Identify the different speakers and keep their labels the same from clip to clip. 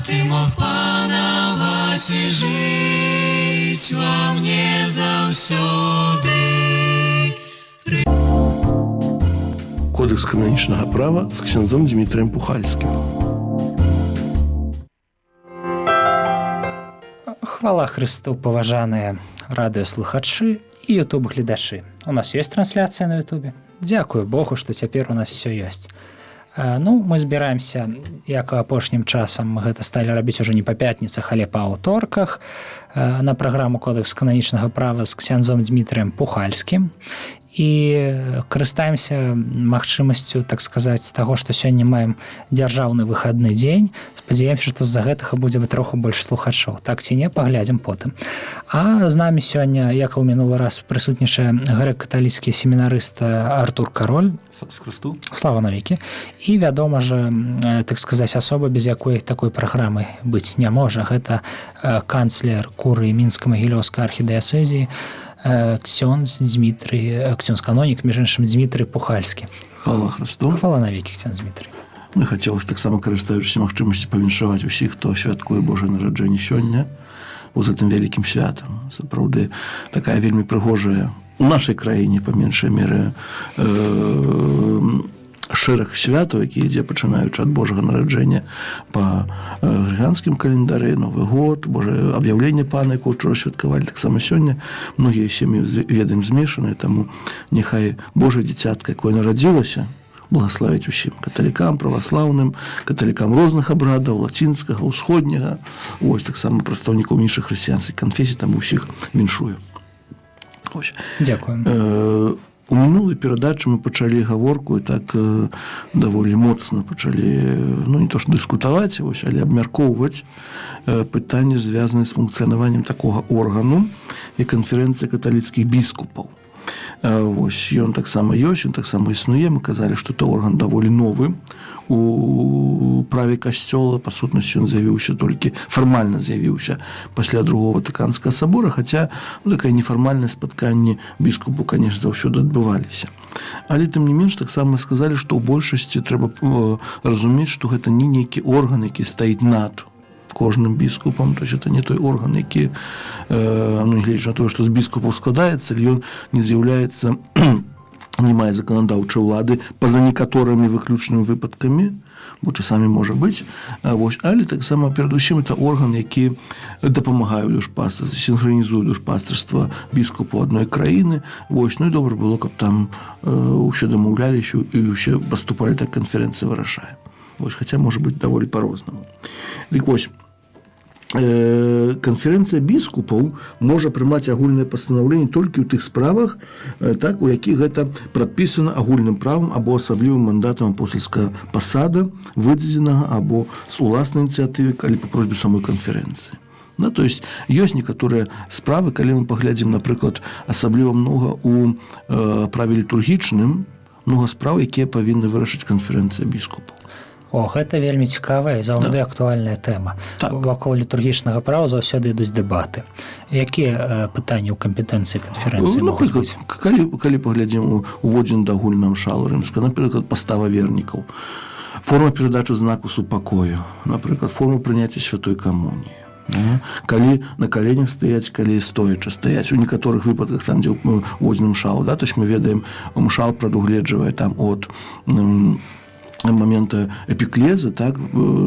Speaker 1: Каб ты мог панаваць і жыць ва мне заўсёды.
Speaker 2: Кодэкс кананічнага права з ксяндзом Дмітрием Пухальскім.
Speaker 3: Хвала Хрысту, паважаныя радыёслухачы і YouTube-гледачы. У нас ёсць трансляцыя на Ютубе. Дзякую Богу, што цяпер у нас все ёсць. Ну, мы збіраемся, як апошнім часам мы гэта сталі рабіць ужо не па пятніцах, але па аўторках, на праграму «Кодэкс кананічнага права» з ксяндзом Дмітрыем Пухальскім, і карыстаемся магчымасцю, так сказаць, таго, што сёння маем дзяржаўны выхадны дзень. Спадзяемся, што з-за гэтага будзе бы троху больш слухачоў. Так ці не, паглядзім потым. А з намі сёння, як і ў мінулы раз, прысутнічае грэк-каталіцкі семінарыст Артур Кароль.
Speaker 4: З Хрысту.
Speaker 3: Слава навекі. І, вядома ж, так сказаць, асоба, без якой такой праграмы быць не можа, гэта канцлер курыі Мінска-Магілёўскай архідыяцэзіі ксёндз Дмітрый, ксёндз канонік, між іншым, Дмітрый Пухальскі.
Speaker 2: Хвала Хрысту.
Speaker 3: Хвала навекі, ксёндз Дмітрый.
Speaker 2: Ну, хацелася таксама, карыстаючыся магчымасці, павіншаваць усіх, хто святкуе Божае нараджэнне сёння, з гэтым вялікім святам. Сапраўды такая вельмі прыгожая у нашай краіне, па меншай меры, шэраг святаў, які ідзе, пачынаючы ад Божага нараджэння па грыганскім календары, Новы год, Божае аб'яўленне Пана, якого учора святкавалі, таксама сёння многія сем'і, ведаем, змешаныя, таму няхай Божае дзіцятка, якое нарадзілася, благаславіць усім каталікам, праваслаўным, каталікам розных абрадаў, лацінскага, усходняга, ось таксама прадстаўнікоў іншых хрысціянскіх канфесій, там усіх віншую. Ось.
Speaker 3: Дзякую.
Speaker 2: У мінулай перадачы мы пачалі гаворку і так даволі моцна пачалі, ну, не то што дыскутаваць, вось, але абмяркоўваць пытанне, звязанае з функцыянаваннем такога органу, як Канферэнцыя каталіцкіх біскупаў. Вось ён таксама ёсць, ён таксама існуе. Мы казалі, што это орган даволі новы у праве касцёла, па сутнасці ён з'явіўся толькі, фармальна з'явіўся пасля Другого Ватыканскага сабора, хаця, ну, такая нефармальнае спатканне біскупу, конечно, заўсёды адбываліся. Але тым не менш таксама сказалі, што ў большасці трэба разумець, што гэта не нейкі орган, які стаіць над кожным біскупам, то есть это не той орган, які, ну, гледзячы на тое, што з біскупаў складаецца, ён не з'яўляецца, не мае заканадаўчай улады па-за некаторымі выключнымі выпадкамі, бо часамі можа быць. Вось, але таксама перадусім это орган, які дапамагае душпастарству, синхронізуе душпастарства біскупу адной краіны. Вось, ну і добра было, каб там ўсе дамаўляліся і ўсе паступалі так, канферэнцыя вырашае. Вось, хаця можа быць даволі по-рознаму. Дык вось, канферэнцыя біскупаў можа прымаць агульнае пастанаўленне толькі ў тых справах, так, у якіх гэта прадпісана агульным правам або асаблівым мандатам апостальскага пасада, выдадзенага або з уласнай ініцыятывы, калі па просьбе самой канферэнцыі. Ну, то есть ёсць некаторыя справы, калі мы паглядзім, напрыклад, асабліва многа у праве літургічным, много спраў, якія павінны вырашыць канферэнцыя біскупаў.
Speaker 3: О, гэта вельмі цікавая і заўжды актуальная тэма. Вакол літургічнага права заўсёды ідуць дэбаты. Якія пытанні ў кампетэнцыі канферэнцыі
Speaker 2: Ну,
Speaker 3: могуць
Speaker 2: напрыклад,
Speaker 3: быць?
Speaker 2: калі паглядзім у уводзін да агульнага мшалу рымска, напрыклад, пастава вернікаў, форма перадачы знаку супакою, напрыклад, форму прыняцця святой камуніі. Да? Калі на каленях стаяць, калі стоячы стаяць у некаторых выпадках, там, дзе уводзін мшал, да, то есть мы ведаем, мшал прадугледжвае там от момента эпіклезы, так,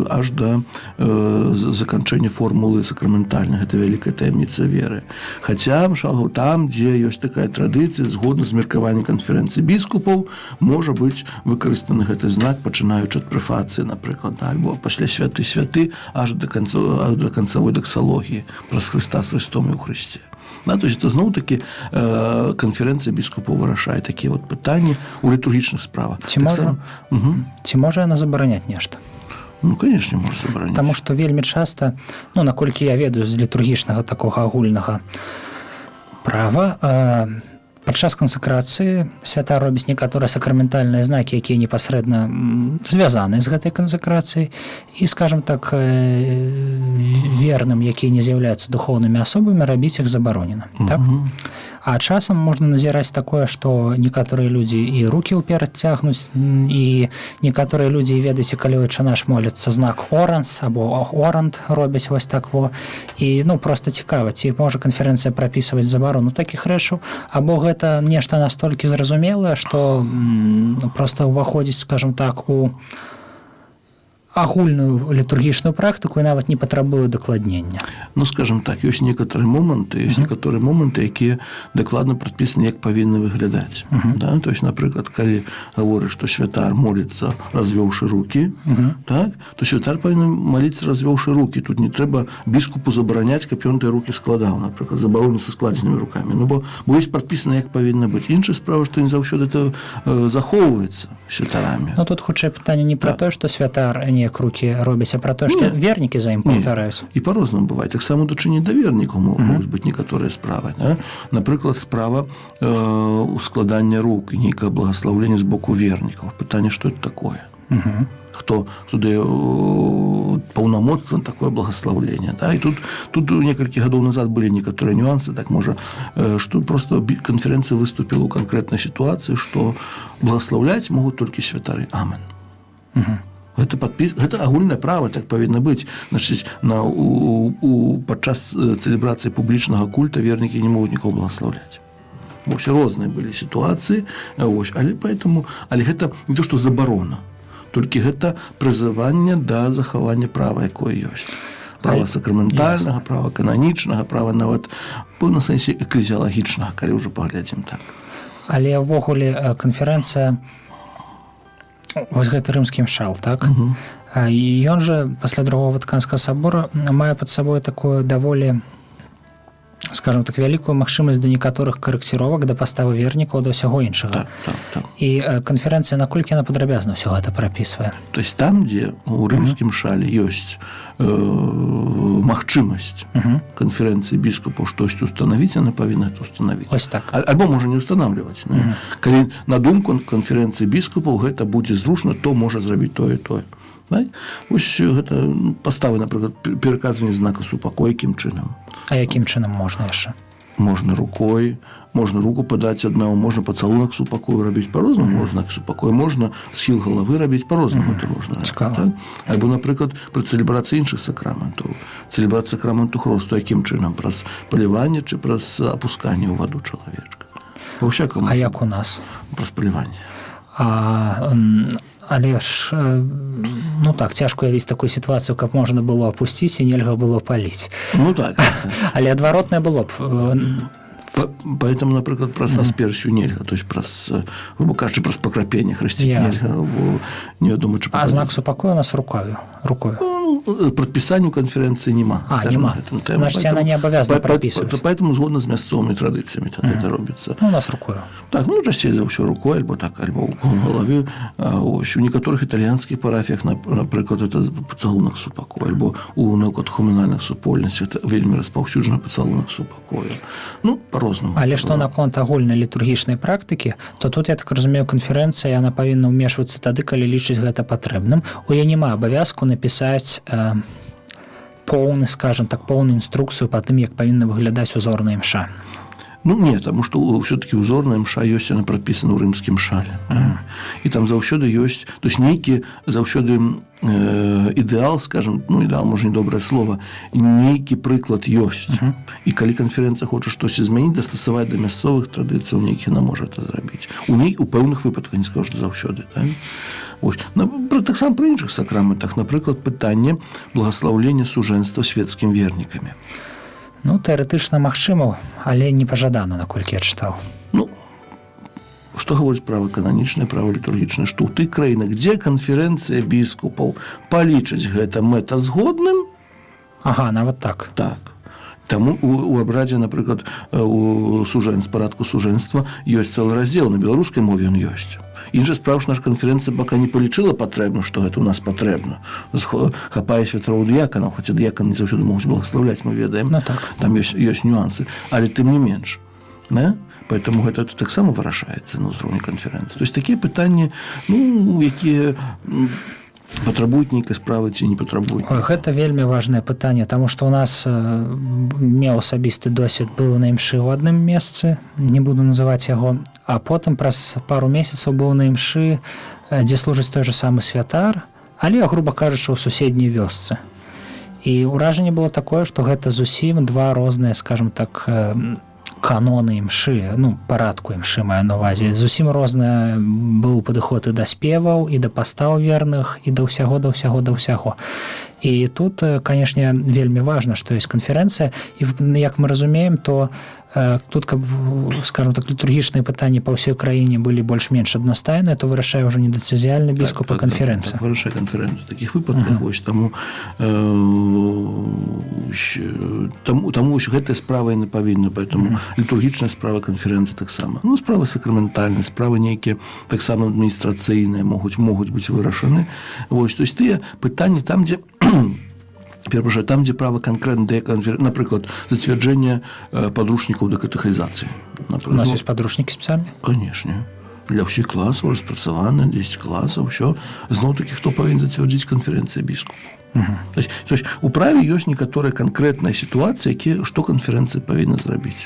Speaker 2: аж да заканчэння формулы сакраментальнай, гэта вялікая таямніца веры. Хаця мшал там, дзе ёсць такая традыцыя, згодна з меркаваннем канферэнцыі біскупаў, можа быць выкарыстаны гэты знак, пачынаючы ад прэфацыі, напрыклад, да, альбо пасля «Святы, святы» аж до канца, аж до канцавой даксалогіі «Праз Хрыста, з Хрыстом і ў Хрысце». Да, то есть это зноў-такі канферэнцыя біскупаў вырашае такія вот пытанні ў літургічных справах.
Speaker 3: Ці можа-
Speaker 2: Угу.
Speaker 3: Ці можа яна забараняць нешта?
Speaker 2: Ну, конечно, можа забараняць.
Speaker 3: Таму што вельмі часта, ну, наколькі я ведаю з літургічнага такога агульнага права, Падчас кансекрацыі святар робіць некаторыя сакраментальныя знакі, якія непасрэдна звязаны з гэтай кансекрацыяй, і, скажем так, верным, якія не з'яўляюцца духоўнымі асобамі, рабіць іх забаронена, так? А часам можна назіраць такое, што некаторыя людзі і рукі ўперад цягнуць, і некаторыя людзі, ведаеце, калі «Ойча наш» моляцца, знак оранс або орант робяць вось так во. І, ну, просто цікава, ці можа канферэнцыя прапісваць забарону такіх рэчаў, або гэта нешта настолькі зразумелае, што просто ўваходзіць, скажем так, у агульную літургічную практыку і нават не патрабуе дакладнення?
Speaker 2: Ну, скажем так, ёсць некаторыя моманты, ёсць некаторыя моманты, якія дакладна прадпісаны, як павінны выглядаць. Да? То есть, напрыклад, калі гаворыць, што святар моліцца, развёўшы руки, так, то святар павінен маліцца, развёўшы руки. Тут не трэба біскупу забараняць, каб ён тыя руки складаў, напрыклад, забарону са складзенымі руками. Ну, бо ёсць прадпісана, як павінна быць. Іншая справа, што не заўсёды это захоўваецца святарамі.
Speaker 3: Ну, тут хутчэй пытанне не пра тое, што святар неяк руки робіць, а пра тое, што
Speaker 2: Не.
Speaker 3: вернікі за ім
Speaker 2: Не.
Speaker 3: паўтараюць.
Speaker 2: І по-рознаму бывае. Таксама дачыненні да вернікаў могуць быць некаторыя справы. Да? Напрыклад, справа ускладання рук і нейкае благословлення з боку вернікаў. Пытанне, што это такое? Хто дае паўнамоцтва на такое благословление? Да? І тут некалькі гадоў назад былі некаторыя нюансы, так, можа, што просто канферэнцыя выступіла ў канкрэтнай сітуацыі, што благословляць могуць толькі святары. Амен. Гэта гэта агульнае права, так павінна быць. Значыць, на у, у падчас цэлебрацыі публічнага культа вернікі не могуць нікого благословляць. Вось, розныя былі сітуацыі, вось, але поэтому, але гэта не то што забарона, толькі гэта прызыванне да захавання права, якое ёсць. Права сакраментальнага, права кананічнага, права нават пэўна сэнсе эклезіялагічнага, калі ўжо паглядзім так.
Speaker 3: Але ўвогуле канферэнцыя, вось гэты рымскі мшал, так, і ён жа пасля Другого Ватыканскага сабора мае пад сабой такую даволі, скажем так, вялікую магчымасць да некаторых карэкціровак, да паставы вернікаў, да ўсяго іншага.
Speaker 2: Так.
Speaker 3: І канферэнцыя, наколькі яна падрабязна ўсё гэта прапісвае?
Speaker 2: То есть там, дзе у рымскім шале ёсць магчымасць канферэнцыі біскупаў штосьці устанавіць, яна павінна это устанавіць.
Speaker 3: Ось так.
Speaker 2: Альбо можа не устанавливать. Не? Калі на думку канферэнцыі біскупаў гэта будзе зручна, то можа зрабіць тое і тое. Так? Вось гэта, ну, паставы, напрыклад, пераказванне знака супакой, якім чынам.
Speaker 3: А якім чынам можна яшчэ?
Speaker 2: Можна рукой, можна руку падаць аднаму, можна пацалунак супакою рабіць по-рознаму, знак супакою, можна схіл галавы рабіць по-рознаму, это можна рабіць,
Speaker 3: Цікава.
Speaker 2: так? Альбо, напрыклад, пры цэлебрацыі іншых сакраментаў, цэлебрацыя сакраменту хросту, якім чынам: праз паліванне ці праз апусканне ў ваду чалавечка? Па ўсякаму.
Speaker 3: А як у нас?
Speaker 2: Праз паліванне.
Speaker 3: А, але ж ну так, цяжка уявіць такую сітуацыю, каб можна было апусціць і нельга было паліць.
Speaker 2: Ну так.
Speaker 3: Але адваротнае было б.
Speaker 2: Поэтому, напрыклад, праз асперсію нельга, то есть праз, грубо кажучы, праз пакрапенне хрысціць нельга, бо невядома, чы
Speaker 3: А знак супакою у нас рукою.
Speaker 2: Ну, прадпісанню канферэнцыі няма.
Speaker 3: А,
Speaker 2: скажем,
Speaker 3: няма.
Speaker 2: гэтым тэму.
Speaker 3: Значыць, яна не абавязана прапісваць.
Speaker 2: Поэтому згодна з мясцовымі традыцыямі тады это робіцца.
Speaker 3: Ну, у нас рукою.
Speaker 2: Так, ну, часцей за ўсё рукой, альбо так, альбо уклон галавы. А, ось, у некаторых італьянскіх парафіях, напрыклад, это пацалунак супакою, альбо у неокатхуменальных супольнасцях это вельмі распаўсюджана, пацалунак супакою. Ну, по-рознаму.
Speaker 3: Але што наконт агульнай літургічнай практыкі, то тут, я так разумею, канферэнцыя, яна павінна ўмешвацца тады, калі лічыць гэта патрэбным. У яе няма абавязку напісаць поўны, скажем так, поўную інструкцыю па тым, як павінна выглядаць узорная імша.
Speaker 2: Ну не, таму што ўсё-таки узорная імша ёсць, яна прапісана ў рымскім шале. Так? І там заўсёды ёсць, то есть нейкі заўсёды ідэал, скажем, ну, ідэал, можа, не добрае слово, нейкі прыклад ёсць. І калі канферэнцыя хоча штосьці змяніць, дастасаваць да мясцовых традыцыяў нейкі, яна можа это зрабіць. У пэўных выпадках, не скажу, што заўсёды. Так? Ось. Таксама пры іншых сакраментах, напрыклад, пытанне благаслаўлення сужэнства светскім вернікамі.
Speaker 3: Ну, тэарэтычна магчыма, але не пажадана, наколькі я чытаў.
Speaker 2: Ну, што гаворыць права кананічнае, права літургічнае, што ў тых краінах, дзе канферэнцыя біскупаў палічыць гэта мэтазгодным,
Speaker 3: Ага, нават так.
Speaker 2: Так. Таму у абрадзе, напрыклад, у парадку сужэнства ёсць цэлы раздзел, на беларускай мове ён ёсць. Іншая справа, што наша канферэнцыя пока не палічыла патрэбна, што гэта ў нас патрэбна. Хапае святароў, дыяканаў, хаця дыяканы не заўсёды могуць благаслаўляць, мы ведаем.
Speaker 3: Ну так.
Speaker 2: Там ёсць нюансы, але тым не менш. Не? Поэтому гэта таксама вырашаецца на ўзроўні канферэнцыі. То есть такія пытанні, ну, якія патрабуюць нейкай справы ці не патрабуюць.
Speaker 3: Гэта вельмі важнае пытанне, таму што у нас меў асабісты досвед: быў на імшы ў адным месцы, не буду называць яго, а потым праз пару месяцаў быў на імшы, дзе служыць той же самы святар, але, грубо кажучы, у суседняй вёсцы. І ўражанне было такое, што гэта зусім два розныя, скажем так, каноны імшы, ну, парадку імшы маю на увазе. Зусім розная быў падыход і да спеваў, і да пастаў верных, і да ўсяго, да ўсяго, да ўсяго. І тут, канешне, вельмі важна, што ёсць канферэнцыя. І, як мы разумеем, то тут, каб, скажем так, літургічныя пытанні па ўсёй краіне былі больш-менш аднастайныя, то вырашае ўжо не дыяцэзіяльны біскуп, а канферэнцыя.
Speaker 2: Так, вырашае канферэнцыю такіх выпадках. Вось таму вось гэтая справа і не павінна, поэтому літургічная справа канферэнцыі таксама, ну, справы сакраментальныя, справы нейкія таксама адміністрацыйныя могуць быць вырашаны. Вось, то есть тыя пытанні там, дзе, перапрашаю, там, дзе права канкрэтна дае напрыклад, зацвярджэнне падручнікаў да катэхізацыі.
Speaker 3: У нас ёсць падручнікі спецыяльныя?
Speaker 2: Конечно, для ўсіх класаў распрацаваны, 10 класаў, ўсё. Зноў-такі, хто павінен зацвярдзіць? Канферэнцыя біскупу. То есть у праве ёсць некаторыя канкрэтныя сітуацыі, якія што канферэнцыя павінна зрабіць.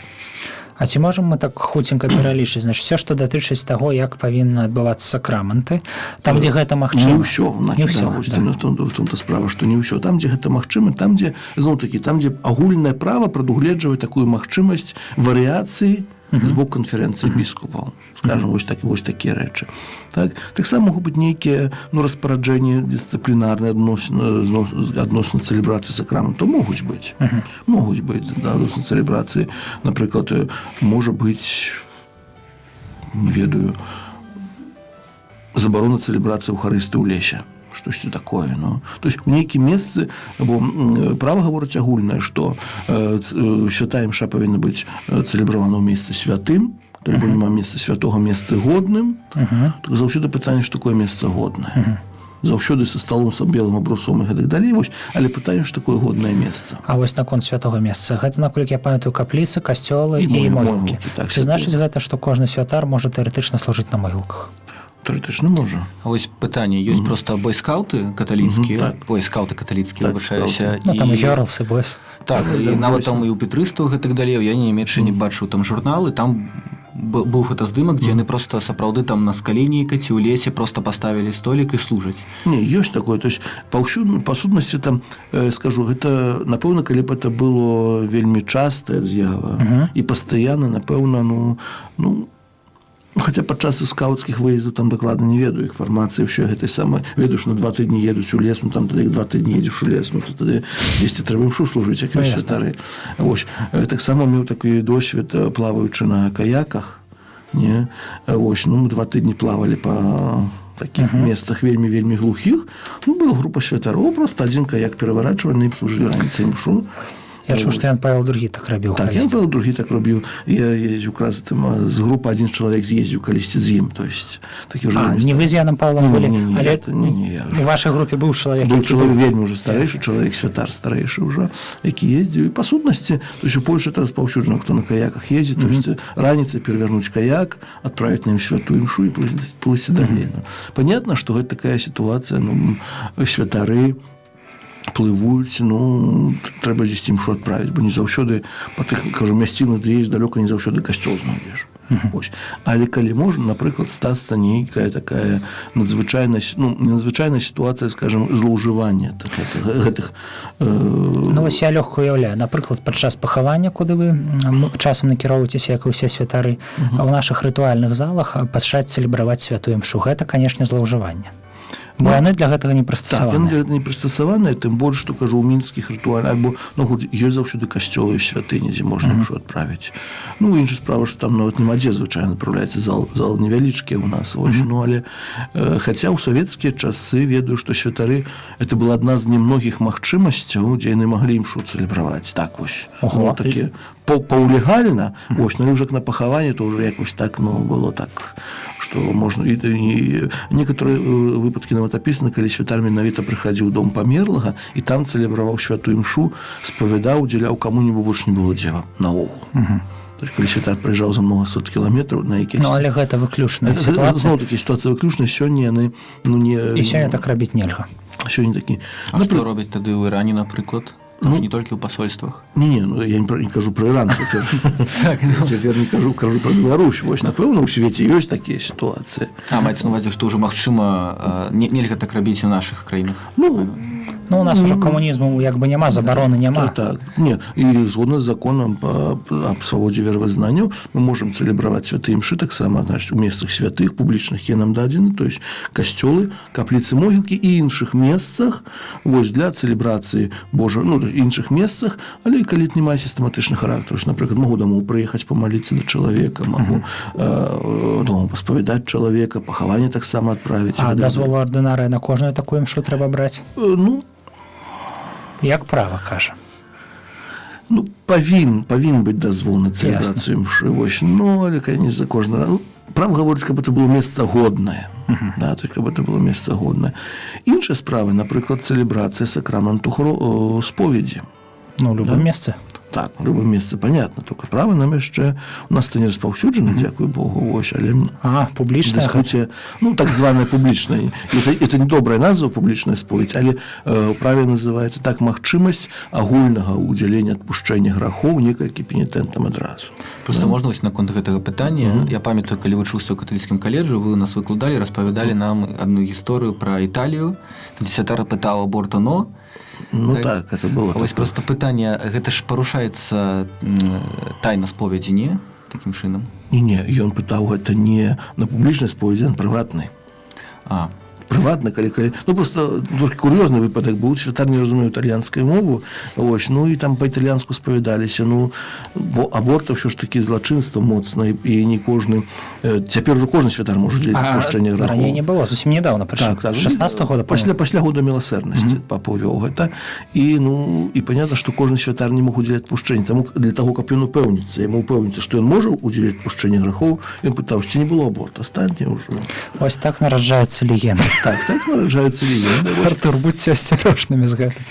Speaker 3: А ці можам мы так хуценька пералічыць, значит, все, што датычыць таго, як павінна адбывацца сакраманты, там, дзе гэта
Speaker 2: Не
Speaker 3: магчыма?
Speaker 2: ўсё.
Speaker 3: Не ўсё,
Speaker 2: Да, вось,
Speaker 3: да.
Speaker 2: в том-то справа, што не ўсё. Там, дзе гэта магчыма, там, дзе, зноў-такі, там, дзе агульнае права прадугледжвае такую магчымасць варыяцыі з боку канферэнцыі біскупаў, скажем, вось так, вось такія рэчы. Так, таксама могуць быць нейкія, ну, распараджэнні дысцыплінарныя адносна цэлебрацыі сакраменту могуць быць, да, адносна цэлебрацыі, напрыклад, можа быць, не ведаю, забарона цэлебрацыі Эўхарысты ў лесе, штосьці такое. Ну, то есть у нейкім месцы, бо права гаворыць агульнае, што святая імша павінна быць цэлебравана ў месцы святым, альбо няма месца святога, месцы годным. Так заўсёды пытанне, што такое месца годнае. Заўсёды са сталом, са белым абрусом і гэтак далей, вось, але пытанне, што такое годнае месца.
Speaker 3: А вось наконт святого месца, гэта, наколькі я памятаю, капліцы, касцёлы
Speaker 2: І
Speaker 3: і могілкі.
Speaker 2: могілкі, так,
Speaker 3: Ці
Speaker 2: святыя.
Speaker 3: значыць гэта, што кожны святар можа тэарэтычна служыць на могілках?
Speaker 2: Тэарэтычна можа.
Speaker 4: А вось пытанне ёсць: просто бойскауты каталіцкія,
Speaker 2: так.
Speaker 4: ой, скауты каталіцкія,
Speaker 2: Так,
Speaker 4: выбачаюся.
Speaker 3: Ну, там і гёрлсы, бойс.
Speaker 4: Так, і
Speaker 2: Да,
Speaker 4: нават
Speaker 2: бойсы.
Speaker 4: там і ў петрыстаў, гэтак далей. Я не Нямеччыне бачыў там журналы, там быў фотаздымак, дзе яны просто сапраўды там на скале нейкай ці ў лесе просто паставілі столік і служаць.
Speaker 2: Не, ёсць такое, то есть паўсюдна, па сутнасці там, скажу, гэта, напэўна, калі б это было вельмі частая з'ява і пастаянна, напэўна, ну, хаця падчас скаутскіх выездаў, там дакладна не ведаю іх фармацыі, ўсё гэтай самай, ведаю, што на 2 тыдні едуць у лес, ну, там тады 2 тыдні едзеш у лес, ну, то тады дзесьці трэба імшу служыць, як
Speaker 3: Ну,
Speaker 2: ёсць
Speaker 3: ясна.
Speaker 2: святары. Вось, таксама меў такі досвед, плаваючы на каяках, не. Вось, ну, мы 2 тыдні плавалі по таких месцах вельмі, вельмі глухіх. Ну, была група святароў, просто адзін каяк пераварачвалі і служылі раніцай імшу.
Speaker 3: Я чуў, што Ян Павел II так рабіў
Speaker 2: Так, Ян
Speaker 3: калісьці.
Speaker 2: Павел II так рабіў. Я ездзіў раз там, з групы адзін чалавек з'ездзіў калісьці з ім, то есть такі ўжо
Speaker 3: А,
Speaker 2: вельмі
Speaker 3: не вы з Янам Павлом
Speaker 2: Не,
Speaker 3: былі,
Speaker 2: не, не,
Speaker 3: але
Speaker 2: это не, я
Speaker 3: у вашай групе быў чалавек,
Speaker 2: быў
Speaker 3: які
Speaker 2: чалавек
Speaker 3: быў.
Speaker 2: вельмі ўжо старэйшы чалавек, святар старэйшы ўжо, які ездзіў. І па сутнасці, то есть у Польше это распаўсюджана, хто на каяках ездзіць, то есть раніцай перавярнуць каяк, адправіць на ім святую імшу і плысці далей. Ну, понятно, что гэта такая сітуацыя, ну, святары плывуць, ну, трэба дзесьці імшу адправіць, бо не заўсёды па тых, кажу, мясцінах, дзе есть далёка, не заўсёды касцёл знойдзеш. Ось. Але калі можна, напрыклад, стацца нейкая такая надзвычайная, ну, не надзвычайная сітуацыя, скажем, злоўжывання так, гэтых
Speaker 3: Ну, вось я лёгка уяўляю, напрыклад, падчас пахавання, куды вы часам накіроўваецеся, як і ўсе святары, а ў нашых рытуальных залах пачаць цэлебраваць святую імшу, гэта, канешне, злоўжыванне, бо
Speaker 2: Ну,
Speaker 3: яны для гэтага не
Speaker 2: Так, яны
Speaker 3: прыстасаваны.
Speaker 2: для гэтага не прыстасаваныя, тым больш, што, кажу, у мінскіх рытуаль альбо, ну, ёсць заўсёды касцёлы і святыні, дзе можна імшу адправіць. Ну, іншая справа, што там нават няма дзе звычайна адпраўляецца, зал невялічкі ў нас, вось, ну, але хаця ў савецкія часы ведаю, што святары, это была адна з немногіх магчымасцяў, дзе яны маглі імшу цэлебраваць так вось.
Speaker 3: Ого.
Speaker 2: Ну, такі паўлегальна, вось, ну, уже на пахаванне то уже якось так, ну, было так, што можна і некаторыя выпадкі нават апісаны, калі святар менавіта прыхадзіў у дом памерлага і там цэлебраваў святую імшу, спавядаў, удзяляў камунію, бо больш не было дзева наогул. То есть, калі святар прыязджаў за много сот кіламетраў на якісь.
Speaker 3: Ну, але гэта выключная сітуацыя.
Speaker 2: Зноў такі сітуацыя выключная, сёння яны, ну, не
Speaker 3: І сёння так рабіць нельга.
Speaker 2: Сёння такі.
Speaker 4: А што робяць тады ў Іране, напрыклад? Там
Speaker 2: Ну,
Speaker 4: ж не толькі ў пасольствах.
Speaker 2: Не, ну, я не кажу про Іран цяпер. Цяпер не кажу, кажу про Беларусь. Вось, напэўна, у свеце ёсць такія сітуацыі.
Speaker 4: А, маецца на увазе, што ўжо магчыма, нельга так рабіць у нашых краінах.
Speaker 2: Ну,
Speaker 3: у нас уже камунізму як бы няма, забароны няма.
Speaker 2: Так. Не, і згодна з законам аб свабодзе веравызнанняў мы можам цэлебраваць святыя імшы таксама, значит, у месцах святых публічных, якія нам дадзены, то есть касцёлы, капліцы, могілкі і іншых месцах, вось, для цэлебрацыі Божа, ну, іншых месцах, але калі не мае сістэматычны характар. Вось, напрыклад, могу дамоў прыехаць памаліцца да чалавека, магу дома паспавядаць чалавека, пахаванне таксама адправіць.
Speaker 3: А дазволу ардынарыя на кожную такую імшу трэба браць?
Speaker 2: Ну,
Speaker 3: Як права кажа?
Speaker 2: Ну, павін быць дазвол на цэлебрацыю імшы, вось, ну, але не за кожны раз. Ну, права гаворыць, каб это было месца годнае. Да, то есть, каб это было месца годнае. Іншая справа, напрыклад, цэлебрацыя сакраменту споведзі.
Speaker 3: Ну, у любым месцы.
Speaker 2: Так, у любым месцы, понятно, только права нам яшчэ, у нас это не распаўсюджана, дзякуй Богу, вось, але
Speaker 3: А, публічная
Speaker 2: дыскутія, ну, так званая публічная, это не добрая назва, публічная споведь, але ў праве называецца так, магчымасць агульнага удзялення адпушчэння грахоў некалькі пенітэнтам адразу.
Speaker 4: Просто можна вось наконт гэтага пытання? Я памятаю, калі вучыўся ў каталіцкім каледжы, вы у нас выкладалі, распавядалі нам одну гісторыю пра Італію, дзе святар пытаў аборт но.
Speaker 2: Ну так, это было
Speaker 4: Вось
Speaker 2: такое.
Speaker 4: просто пытанне, гэта ж парушаецца тайна споведзі, не? Такім чынам.
Speaker 2: Не, ён пытаў гэта не на публічнай споведзі, а на прыватнай.
Speaker 4: А,
Speaker 2: Прыватна, калі, ну, просто трохі кур'ёзны выпадак быў, святар не разумеў італьянскую мову, вось, ну і там па-італьянску спавядаліся, ну, бо аборт ўсё ж такі злачынства моцна, і не кожны, цяпер ужо кожны святар можа дзеліць
Speaker 3: А,
Speaker 2: адпушчэнне грахоў.
Speaker 3: раней не было, зусім недавно прычым.
Speaker 2: Так.
Speaker 3: 16 года,
Speaker 2: пасля
Speaker 3: по-моему.
Speaker 2: пасля года міласэрнасці папа увёў гэта, і, ну, і понятно, што кожны святар не мог удзяляць адпушчэнне, таму для таго, каб ён упэўніцца, яму упэўніцца, што ён можа удзяляць адпушчэнне грахоў, ён пытаў, ці не было аборта, астатні ўжо.
Speaker 3: Вось так нараджаюцца легенды.
Speaker 2: Так нараджаюцца легенды, вось.
Speaker 3: Артур, будьце асцярожнымі з гэтым.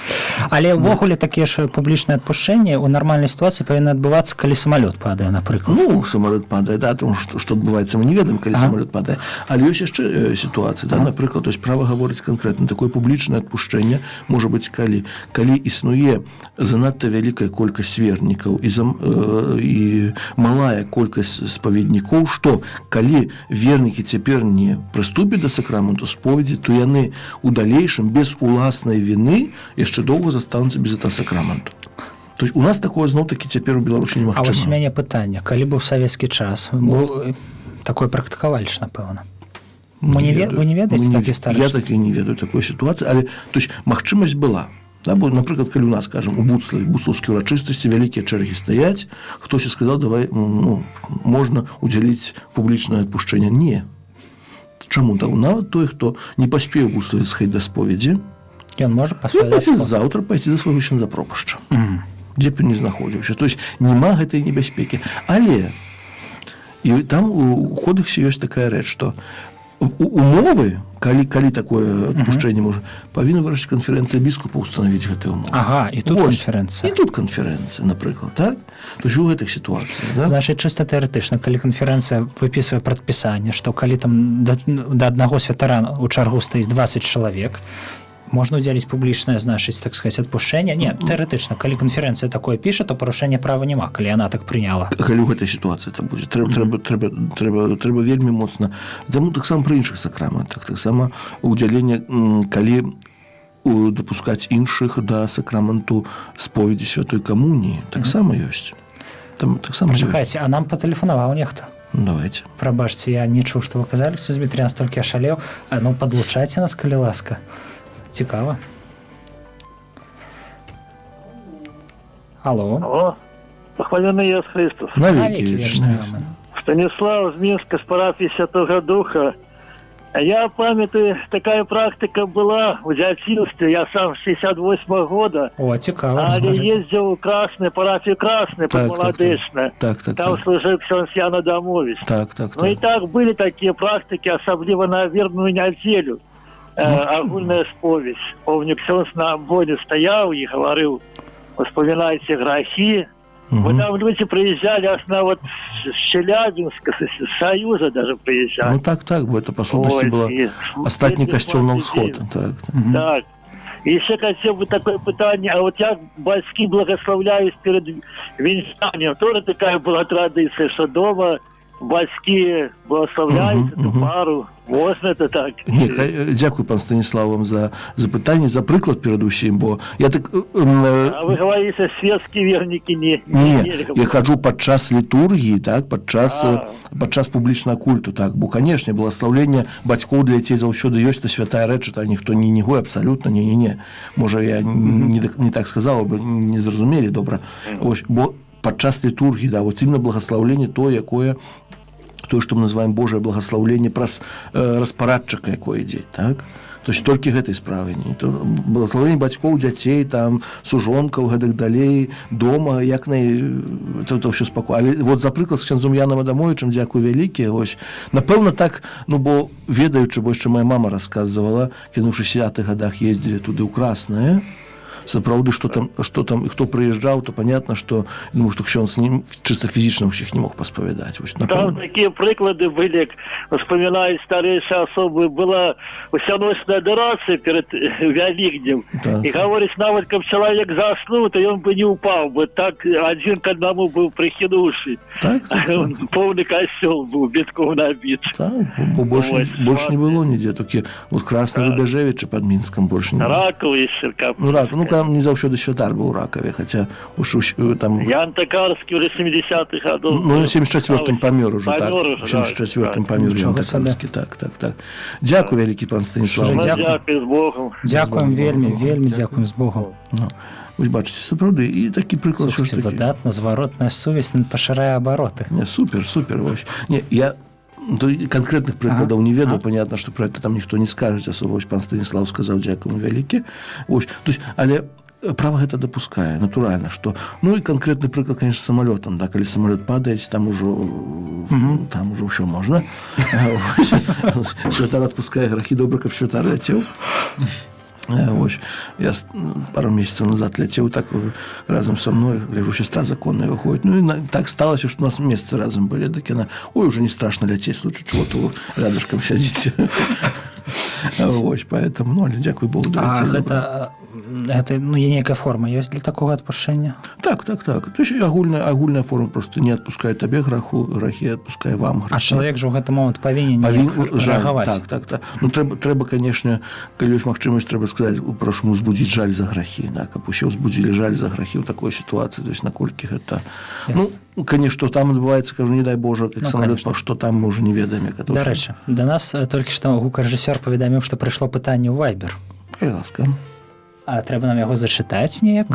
Speaker 3: Але ўвогуле такія ж публічныя адпушчэнні ў нармальнай сітуацыі павінны адбывацца, калі самалёт падае, напрыклад.
Speaker 2: Ну, самалёт падае, да, тому што адбываецца, мы не ведаем, калі самалёт падае. Але ёсць яшчэ сітуацыі, да, напрыклад, то есть права гаворыць канкрэтна, такое публічнае адпушчэнне можа быць, калі існуе занадта вялікая колькасць вернікаў і малая колькасць спаведнікоў, што калі вернікі цяпер не прыступяць да сакраменту споведзі, то яны у далейшым без уласнай віны яшчэ доўга застануцца без этого сакраменту. То есть у нас такое зноў-такі цяпер у Беларусі
Speaker 3: А вось у
Speaker 2: немагчыма.
Speaker 3: мяне пытанне, калі быў савецкі час, быў, такое практыкавалі ж, напэўна. Мы не
Speaker 2: ведаю.
Speaker 3: Вы не ведаеце
Speaker 2: Мы не
Speaker 3: такі стары?
Speaker 2: Я так і не ведаю такой сітуацыі, але то есть магчымасць была. Да, бо, напрыклад, калі у нас, скажем, у Буцлаве, буцлаўскія урачыстасці, вялікія чэргі стаяць, хтось і сказаў, давай, ну, можна удзяліць публічнае адпушчэнне. Не. Чаму? Да, нават той, хто не паспеў Буцлаве схадзіць да споведзі,
Speaker 3: Ён можа
Speaker 2: ён
Speaker 3: паспавядацца?
Speaker 2: пойдзе заўтра пайсці да свайго ксяндза-пробашча. Дзе б ён не знаходзіўся. То есть няма гэтай небяспекі. Але і там у кодэксе ёсць такая рэч, што умовы, калі такое адпушчэнне можа, павінна вырашыць канферэнцыя біскупа, устанавіць гэтыя умовы.
Speaker 3: Ага, і тут
Speaker 2: Вось.
Speaker 3: канферэнцыя.
Speaker 2: І тут канферэнцыя, напрыклад, так? То есть у гэтых сітуацыях, да?
Speaker 3: Значыць, чыста тэарэтычна, калі канферэнцыя выпісвае прадпісанне, што калі там да аднаго святара у чаргу стаіць 20 чалавек, можна ўдзяліць публічнае, значыць, так сказать, адпушчэнне. Не, тэарэтычна, калі канферэнцыя такое піша, то парушэння права няма, калі яна так прыняла.
Speaker 2: Калі ў гэтай сітуацыі это будзе, трэба вельмі моцна. Таму таксама пры іншых сакраментах, таксама удзяленне, калі дапускаць іншых да сакраменту споведзі, святой камуніі, таксама ёсць. Там таксама ёсць.
Speaker 3: Пачакайце, а нам патэлефанаваў нехта.
Speaker 2: Ну, давайте.
Speaker 3: Прабачце, я не чуў, што вы казалі, ксёндз Дмітрий, настолькі ашалеў. А, ну, падлучайце нас, калі ласка. Цікава. Алло.
Speaker 5: О, похваленный Иисус Христос.
Speaker 2: Навекі
Speaker 3: Навекі
Speaker 2: вечны.
Speaker 3: вечны. Амэн.
Speaker 5: Станислав из Минска, с парафии Святого Духа. Я памятаю, такая практика была в дзяцінстве, я сам 68 года.
Speaker 3: О, цікава,
Speaker 5: Але
Speaker 3: раскажыце.
Speaker 5: ездил в Красный, парафию Красный, Молодечно. Там служил ксёндз Ян Адамович. Ну и так были такие практики, особливо на вербную неделю. Агульная споведь. Помню, ксёндз на амбоне стоял и говорил: вспоминайте грехи. Вот там люди приезжали аж на вот с Челябинска, с Союза даже приезжали.
Speaker 2: Ну так, бо это, па сутнасці,
Speaker 5: Ой,
Speaker 2: было астатні касцёл на ўсход. Так.
Speaker 5: Так. И еще хотел бы такое пытанне, а вот як бацькі благословляюць перед венчанием, тоже такая была традиция, что дома бацькі благословляют эту пару. Можно это так?
Speaker 2: Не, дзякуй, пан Станіслав, вам за запытанне, за прыклад перадусім, бо я так
Speaker 5: А вы говорите, светские верники не...
Speaker 2: Не, я хаджу падчас літургіі, так, падчас публічнага культу, так, бо, канешне, благословленне бацькоў для дзяцей заўсёды ёсць, это святая рэч, это ніхто не негуе абсалютна, не. Можа, я не так сказала, бы не зразумелі добра. Ось, бо падчас літургіі, да, вот именно благословленне то, якое тое, што мы называем Божае благословленне праз распарадчыка, якое ідзе, так? То есть толькі гэтай справы не то благословленне бацькоў, дзяцей, там, сужонкаў, гэтак далей, дома, як най это ўсё спако. Але вот за прыклад з ксяндзом Янам Адамовічам дзякуй вялікі. Ось, напэўна, так, ну, бо ведаючы, бо яшчэ моя мама рассказывала, кіну 60-х годах ездзілі туды ў Краснае, сапраўды, что там і хто прыязджаў, то понятно, что, думаю, что ксёндз не чисто фізічна ўсіх не мог паспавядаць. Вось,
Speaker 5: Там
Speaker 2: напэўна.
Speaker 5: такие прыклады были, як вспоминают старейшие особы, была усяночная адорация перед Вялікднем. И говорит, нават, как человек заснул, то он бы не упал бы, так один к одному был прихинувший. Полный костел был битком набит.
Speaker 2: Так, бо больш,
Speaker 5: Ось,
Speaker 2: больш не было нідзе, толькі вот Красны, Рубяжэвічы под Мінскам, больш не было.
Speaker 5: Раков еще. Как...
Speaker 2: Ну, рак, ну, там не заўсёды святар быў у Ракаве, хаця уж там.
Speaker 5: Ян Токарский уже 70-х годов.
Speaker 2: Ну, на 74-м памёр уже, так.
Speaker 5: Памёр уже,
Speaker 2: В 74-м
Speaker 5: да.
Speaker 2: памёр Ян
Speaker 3: Нічога сабе.
Speaker 2: Токарскі, так. Дзякуй вялікі, пан Станіслав.
Speaker 3: Шчыра
Speaker 5: Ну,
Speaker 3: дзякую.
Speaker 5: дзякую, з Богом.
Speaker 3: Дзякуем вельмі, вельмі дзякуем, з Богом.
Speaker 2: Ну, вось бачыце, сапраўды, і такі прыклад ўсё ж
Speaker 3: Слухайте,
Speaker 2: такі.
Speaker 3: выдатна зваротная сувязь пашырае абароты.
Speaker 2: Не, супер, супер, вось. Не, я то канкрэтных прыкладаў не ведаю, понятно, что про это там ніхто не скажет, особо вось пан Станіслав сказаў, дзякуй вялікі. Ось, то есть, але права гэта дапускае, натуральна, что, ну, і канкрэтны прыклад, конечно, самолетом, да, калі самолет падае, там ужо ўсё можна. Вось. Святар адпускае грахі, добра, каб святар ляцеў. Вось, я пару месяцев назад ляцеў так, разам со мной, гляжу, сестра законная выходит. Ну, и так сталася, что у нас месяцы разам были. Так она: «Ой, уже не страшно лететь, в случае чего-то вы рядышком сядите». Вось, поэтому, ну, але дзякуй Богу,
Speaker 3: А
Speaker 2: даляцелі добра.
Speaker 3: гэта, ну, нейкая форма ёсць для такога адпушчэння?
Speaker 2: Так. То есть агульная форма просто не адпускае табе грахі, адпускае вам
Speaker 3: А
Speaker 2: грахі.
Speaker 3: чалавек жа ў гэты момант павінен неяк
Speaker 2: жаль,
Speaker 3: рэагаваць.
Speaker 2: Так. Ну, трэба, конечно, калі ёсць магчымасць, трэба сказаць: «Прашу узбудзіць жаль за грахі», да, каб усе ўзбудзілі жаль за грахі ў такой сітуацыі, то есть наколькі гэта, ну, конечно, там адбываецца, кажу, не дай Божа, как
Speaker 3: Ну,
Speaker 2: самолет,
Speaker 3: конечно.
Speaker 2: что там, мы уже не ведаем, як это ўсё.
Speaker 3: Дарэчы, да нас толькі што гукарэжысёр паведаміў, што прыйшло пытанне ў Вайбер.
Speaker 2: Калі ласка.
Speaker 3: А трэба нам яго зачытаць неяк?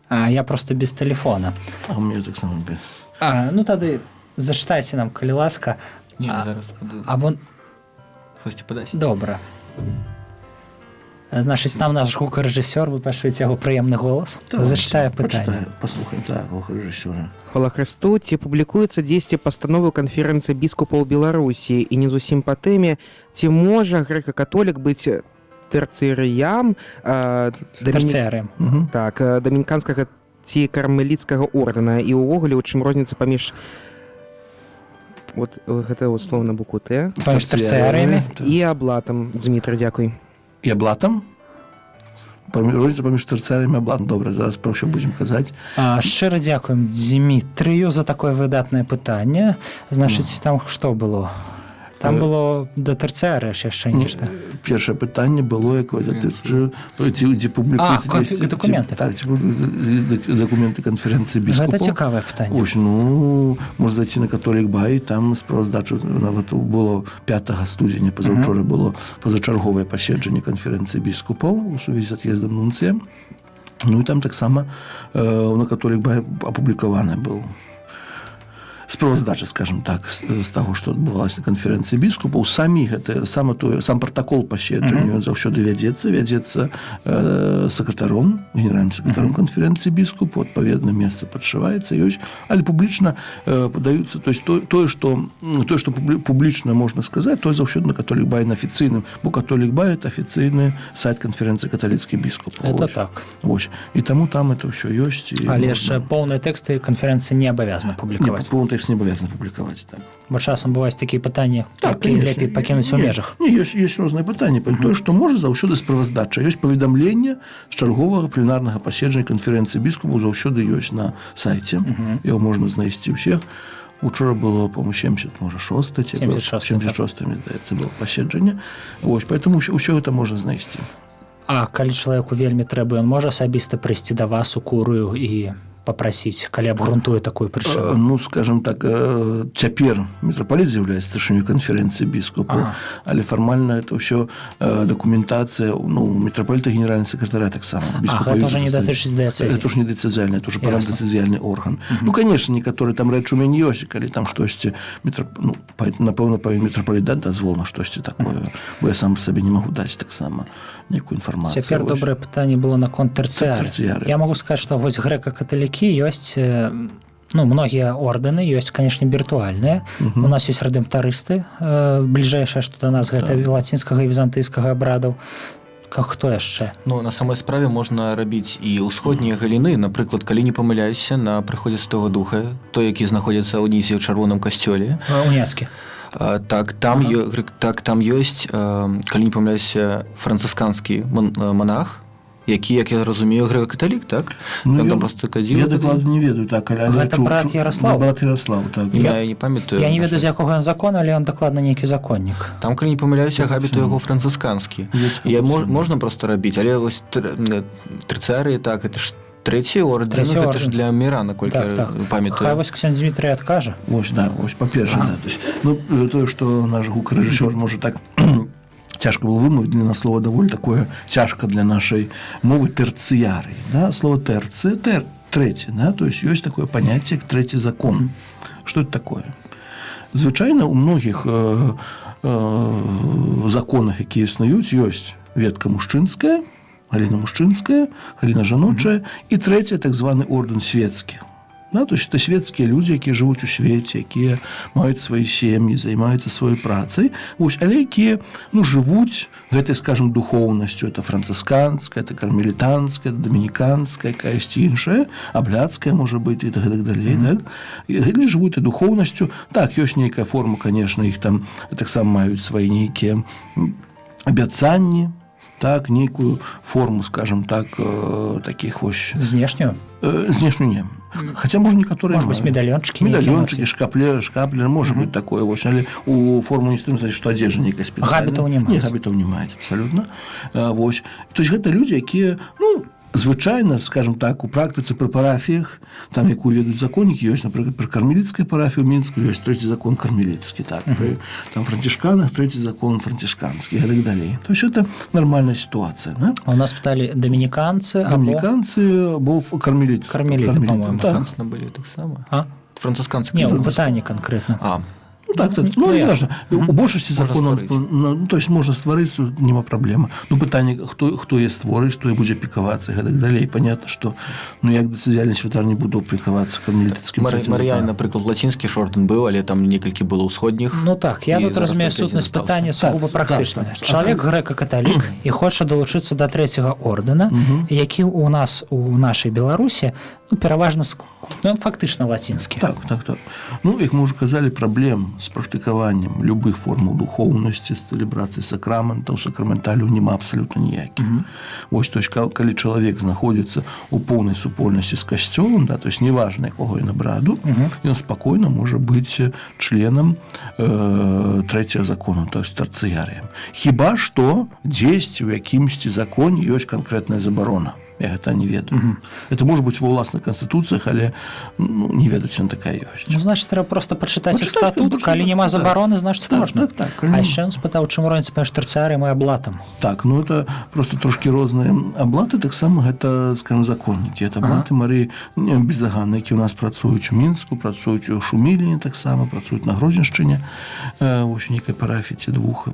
Speaker 3: А я просто без телефона.
Speaker 2: А у меня таксама без.
Speaker 3: А, ну тады зачытайце нам, калі ласка.
Speaker 4: Не, зараз буду.
Speaker 3: Або
Speaker 4: Хтосьці падасць.
Speaker 3: Добра. Значыць, нам наш гукарэжысёр, вы пачуеце яго прыемны голас, зачытае пытанне.
Speaker 2: Пачытаю, паслухаем, так, рэжысёра.
Speaker 6: Хвала Хрысту, ці публікуюцца дзесьці пастановы канферэнцыі біскупаў Беларусі? І не зусім па тэме: ці можа грэка-католік быць тэрцыярыям
Speaker 3: Тэрцыярыем.
Speaker 6: Так, дамініканскага ці кармеліцкага ордэна? І ўвогуле, у чым розніца паміж вот гэта вот слово на букву Т
Speaker 3: Паміж тэрцыярыямі.
Speaker 6: і аблатам? Дзмітрый, дзякуй.
Speaker 2: І аблатам? Розніца паміж тэрцыярыямі і аблатам. Добра, зараз пра ўсё будзем казаць.
Speaker 3: А, шчыра дзякуем Дзмітрыю за такое выдатнае пытанне. Значыць, там што было? Там было да тэрцыярыя ж яшчэ нешта.
Speaker 2: Першае пытанне было якое ці, дзе публікуюцца
Speaker 3: А, дакументы.
Speaker 2: Так, ці публікуюць дакументы канферэнцыі біскупаў.
Speaker 3: Гэта цікавае пытанне.
Speaker 2: Ось, ну, можна зайти на Католік Бай, там справаздачу нават было 5 студзеня, пазаўчора, было пазачарговае паседжанне канферэнцыі біскупаў у сувязі з ад'ездам нунцыя. Ну і там таксама на Католік Бай апублікаваны был. справаздача, скажем так, з таго, што адбывалася на канферэнцыі біскупаў. Самі гэта сама тое, сам пратакол паседжання заўсёды вядзецца сакратаром, генеральным сакратаром канферэнцыі біскупу, адпаведна месца падшываецца, ёсць, але публічна падаюцца, то есть тое, што публічна можна сказаць, то заўсёды на Католік Бай, на афіцыйным, бо Католік Бай — это афіцыйны сайт канферэнцыі каталіцкіх біскупаў.
Speaker 3: Это
Speaker 2: Вось.
Speaker 3: так.
Speaker 2: Вось. І таму там это ўсё ёсць. І
Speaker 3: Але
Speaker 2: можна
Speaker 3: ж поўныя тэксты канферэнцыі не абавязана
Speaker 2: Не,
Speaker 3: публікаваць.
Speaker 2: поўны тэкст не абавязана публікаваць, так.
Speaker 3: Бо часам бываюць такія пытанні,
Speaker 2: Так,
Speaker 3: якія
Speaker 2: конечно.
Speaker 3: лепей пакінуць у
Speaker 2: Не,
Speaker 3: межах.
Speaker 2: Не, ёсць розныя пытанні. Тое, што можа, заўсёды справаздача. Ёсць паведамленне з чарговага пленарнага паседжання канферэнцыі біскупаў, заўсёды ёсць на сайце. Яго можна знайсці ўсіх. Учора было, по-моему, 70, можа, 6,
Speaker 3: 76,
Speaker 2: 76, мне здаецца, было паседжанне. Вось, поэтому ўсё гэта можна знайсці.
Speaker 3: А калі чалавеку вельмі трэба, ён можа асабіста прыйсці да вас у курыю і папрасіць, калі абгрунтуе такую прычыну?
Speaker 2: Ну, скажем так, цяпер мітрапаліт з'яўляецца старшынёй канферэнцыі біскупаў, але фармальна это ўсё дакументацыя, ну, мітрапаліта, генеральны сакратара таксама.
Speaker 3: А, гэта ўжо не датычыць дыяцэзіі.
Speaker 2: Это ўж не дыяцэзіяльны, это уже парадыцэзіяльны орган. Ну, конечно, некаторыя там рэчы у мяне ёсць, калі там штосьці ну, напэўна, павінен мітрапаліт даць дазвол на штосьці такое, бо я сам сабе не магу даць таксама некую інфармацыю.
Speaker 3: Цяпер
Speaker 2: Вось.
Speaker 3: добрае пытанне было наконт тэрцыяры.
Speaker 2: Тэрцыяры.
Speaker 3: Я могу сказаць, што вось грэка-каталікі ёсць, ну, многія ордэны ёсць, конечно, віртуальныя. У нас ёсць рэдэмптарысты, бліжэйшае, што да нас, гэта лацінскага і візантыйскага абрадаў. Как хто яшчэ?
Speaker 4: Ну, на самой справе можна рабіць і ўсходнія галіны. Напрыклад, калі не памыляюся, на прыходзе Святого Духа, той, які знаходзіцца ўнізе ў чырвоным касцёле.
Speaker 3: Уняцкі.
Speaker 4: Так, там так, там ёсць, калі не памыляюся, францысканскі монах, які, як я разумею, грэка-каталік, так?
Speaker 2: Ну,
Speaker 4: Ён там просто кадзіла.
Speaker 2: Я дакладна не ведаю, так, але
Speaker 3: Гэта брат Ярослав.
Speaker 2: Ну, брат Ярослав, так.
Speaker 4: Імя я не памятаю.
Speaker 3: Я не ведаю, з якога ён закона, але ён дакладна нейкі законнік.
Speaker 4: Там, калі не памыляюся, габіт у яго францысканскі.
Speaker 2: Ёсць
Speaker 4: Я можна просто рабіць, але вось тэрцыярыі, так, это ж трэці ордэн,
Speaker 3: Трэці
Speaker 4: гэта ж
Speaker 3: ордэн.
Speaker 4: для міра, наколькі
Speaker 3: Так,
Speaker 4: я
Speaker 3: так. Хай
Speaker 4: памятаю.
Speaker 3: вось ксёндз Дмітрый адкажа.
Speaker 2: Вось, да, вось, па-першае, да, то есть, ну, тое, што наш гукарэжысёр можа так цяжка было вымовіць, для нас слова даволі такое цяжка для нашай мовы, тэрцыяры, да, слово тэрцы, трэці, да, то есть ёсць такое паняцце, як трэці закон. Что это такое? Звычайна, у многіх законах, якія існуюць, ёсць ветка мужчынская, галіна мужчынская, галіна жаночая і трэця, так званы ордэн светскі. Да, то есть это светскія людзі, якія жывуць у свеце, якія маюць свае сем'і, займаюцца сваёй працай, вось, але якія, ну, жывуць гэтай, скажем, духоўнасцю. Это францысканская, это кармелітанская, дамініканская, якаясьці іншая, абляцкая, можа быць, і так далей. Так? І людзі жывуць і духоўнасцю. Так, ёсць нейкая форма, конечно, іх там таксама маюць свае нейкія абяцанні, так, нейкую форму, скажем так, таких вось
Speaker 3: Знешнюю?
Speaker 2: Знешнюю не. Хотя, может, некаторые
Speaker 3: Может быть,
Speaker 2: маюць.
Speaker 3: медальончики нейкія
Speaker 2: Медальончики,
Speaker 3: носяць.
Speaker 2: шкаплер, может быть такое, вось, але у форму не значит, что одежда нейкая спецыяльная.
Speaker 3: Габітаў не
Speaker 2: Не,
Speaker 3: маюць.
Speaker 2: габітаў не маюць, абсолютно. Вось. То есть гэта людзі, якія, ну, звычайна, скажем так, у практыцы пры парафіях, там, якую ведуць законнікі, ёсць, напрыклад, пры кармеліцкай парафіі ў Мінску ёсць трэці закон кармеліцкі, так, пры там францішканах трэці закон францішканскі і так далей. То есть это нормальная ситуация, да?
Speaker 3: А у нас пыталі дамініканцы або
Speaker 2: Дамініканцы або кармеліты.
Speaker 3: Кармеліты, по-моему.
Speaker 2: Так.
Speaker 4: Францысканцы былі таксама.
Speaker 3: А?
Speaker 4: Францысканцы.
Speaker 3: Не, у пытанні канкрэтна.
Speaker 4: А,
Speaker 2: Ну, так. Ну,
Speaker 3: Ну,
Speaker 2: не
Speaker 3: ясно.
Speaker 2: важно. У большасці
Speaker 4: Можна
Speaker 2: законаў,
Speaker 4: стварыць.
Speaker 2: ну, то есть можна стварыць, тут нема праблема. Ну, пытанне, хто е створыць, хто і будзе апекавацца і гэтак далей. Понятно, что, ну, як дыяцэзіяльны святар не буду апекавацца кармеліцкім трэцім
Speaker 4: Марыяль,
Speaker 2: законам.
Speaker 4: напрыклад, лацінскі ж ордэн быў, але там некалькі было ўсходніх.
Speaker 3: Ну так, я
Speaker 4: І
Speaker 3: тут
Speaker 4: зараз
Speaker 3: разумею
Speaker 4: толькі адзін
Speaker 3: сутнасць
Speaker 4: застаўся.
Speaker 3: пытання сугуба практычная. Чалавек грэка-каталік і хоча далучыцца да трэцяга ордэна, які у нас, у нашай Беларусі, ну, пераважна ну, ён фактычна лацінскі.
Speaker 2: Так. Ну, як мы ўжо казалі, праблем з практыкаваннем любых формаў духоўнасці, з цэлебрацыяй сакраментаў, сакраменталю няма абсалютна ніякіх. Вось, то есть, калі чалавек знаходзіцца ў поўнай супольнасці з касцёлам, да, то есть неважна, якога ён абраду, ён спакойна можа быць членам трэцяга закону, то есть тэрцыярыем. Хіба што дзесьці ў якімсьці законе ёсць канкрэтная забарона. Я гэта не ведаю. Это можа быць ва ўласных канстытуцыях, але, ну, не ведаю, ці такая ёсць.
Speaker 3: Ну, значит, трэба просто пачытаць іх статут, калі няма забароны, значит, можна.
Speaker 2: Так.
Speaker 3: А яшчэ ён спытаў, чым розніца паміж тэрцыярыем і аблатам.
Speaker 2: Так, ну это просто трошкі розныя. Аблаты таксама гэта, скажем, законнікі. Это аблаты Марыі Беззаганнай, які ў нас працуюць у Мінску, працуюць у Шуміліне таксама, працуюць на Гродзеншчыне, вось у нейкай парафіі ці двух.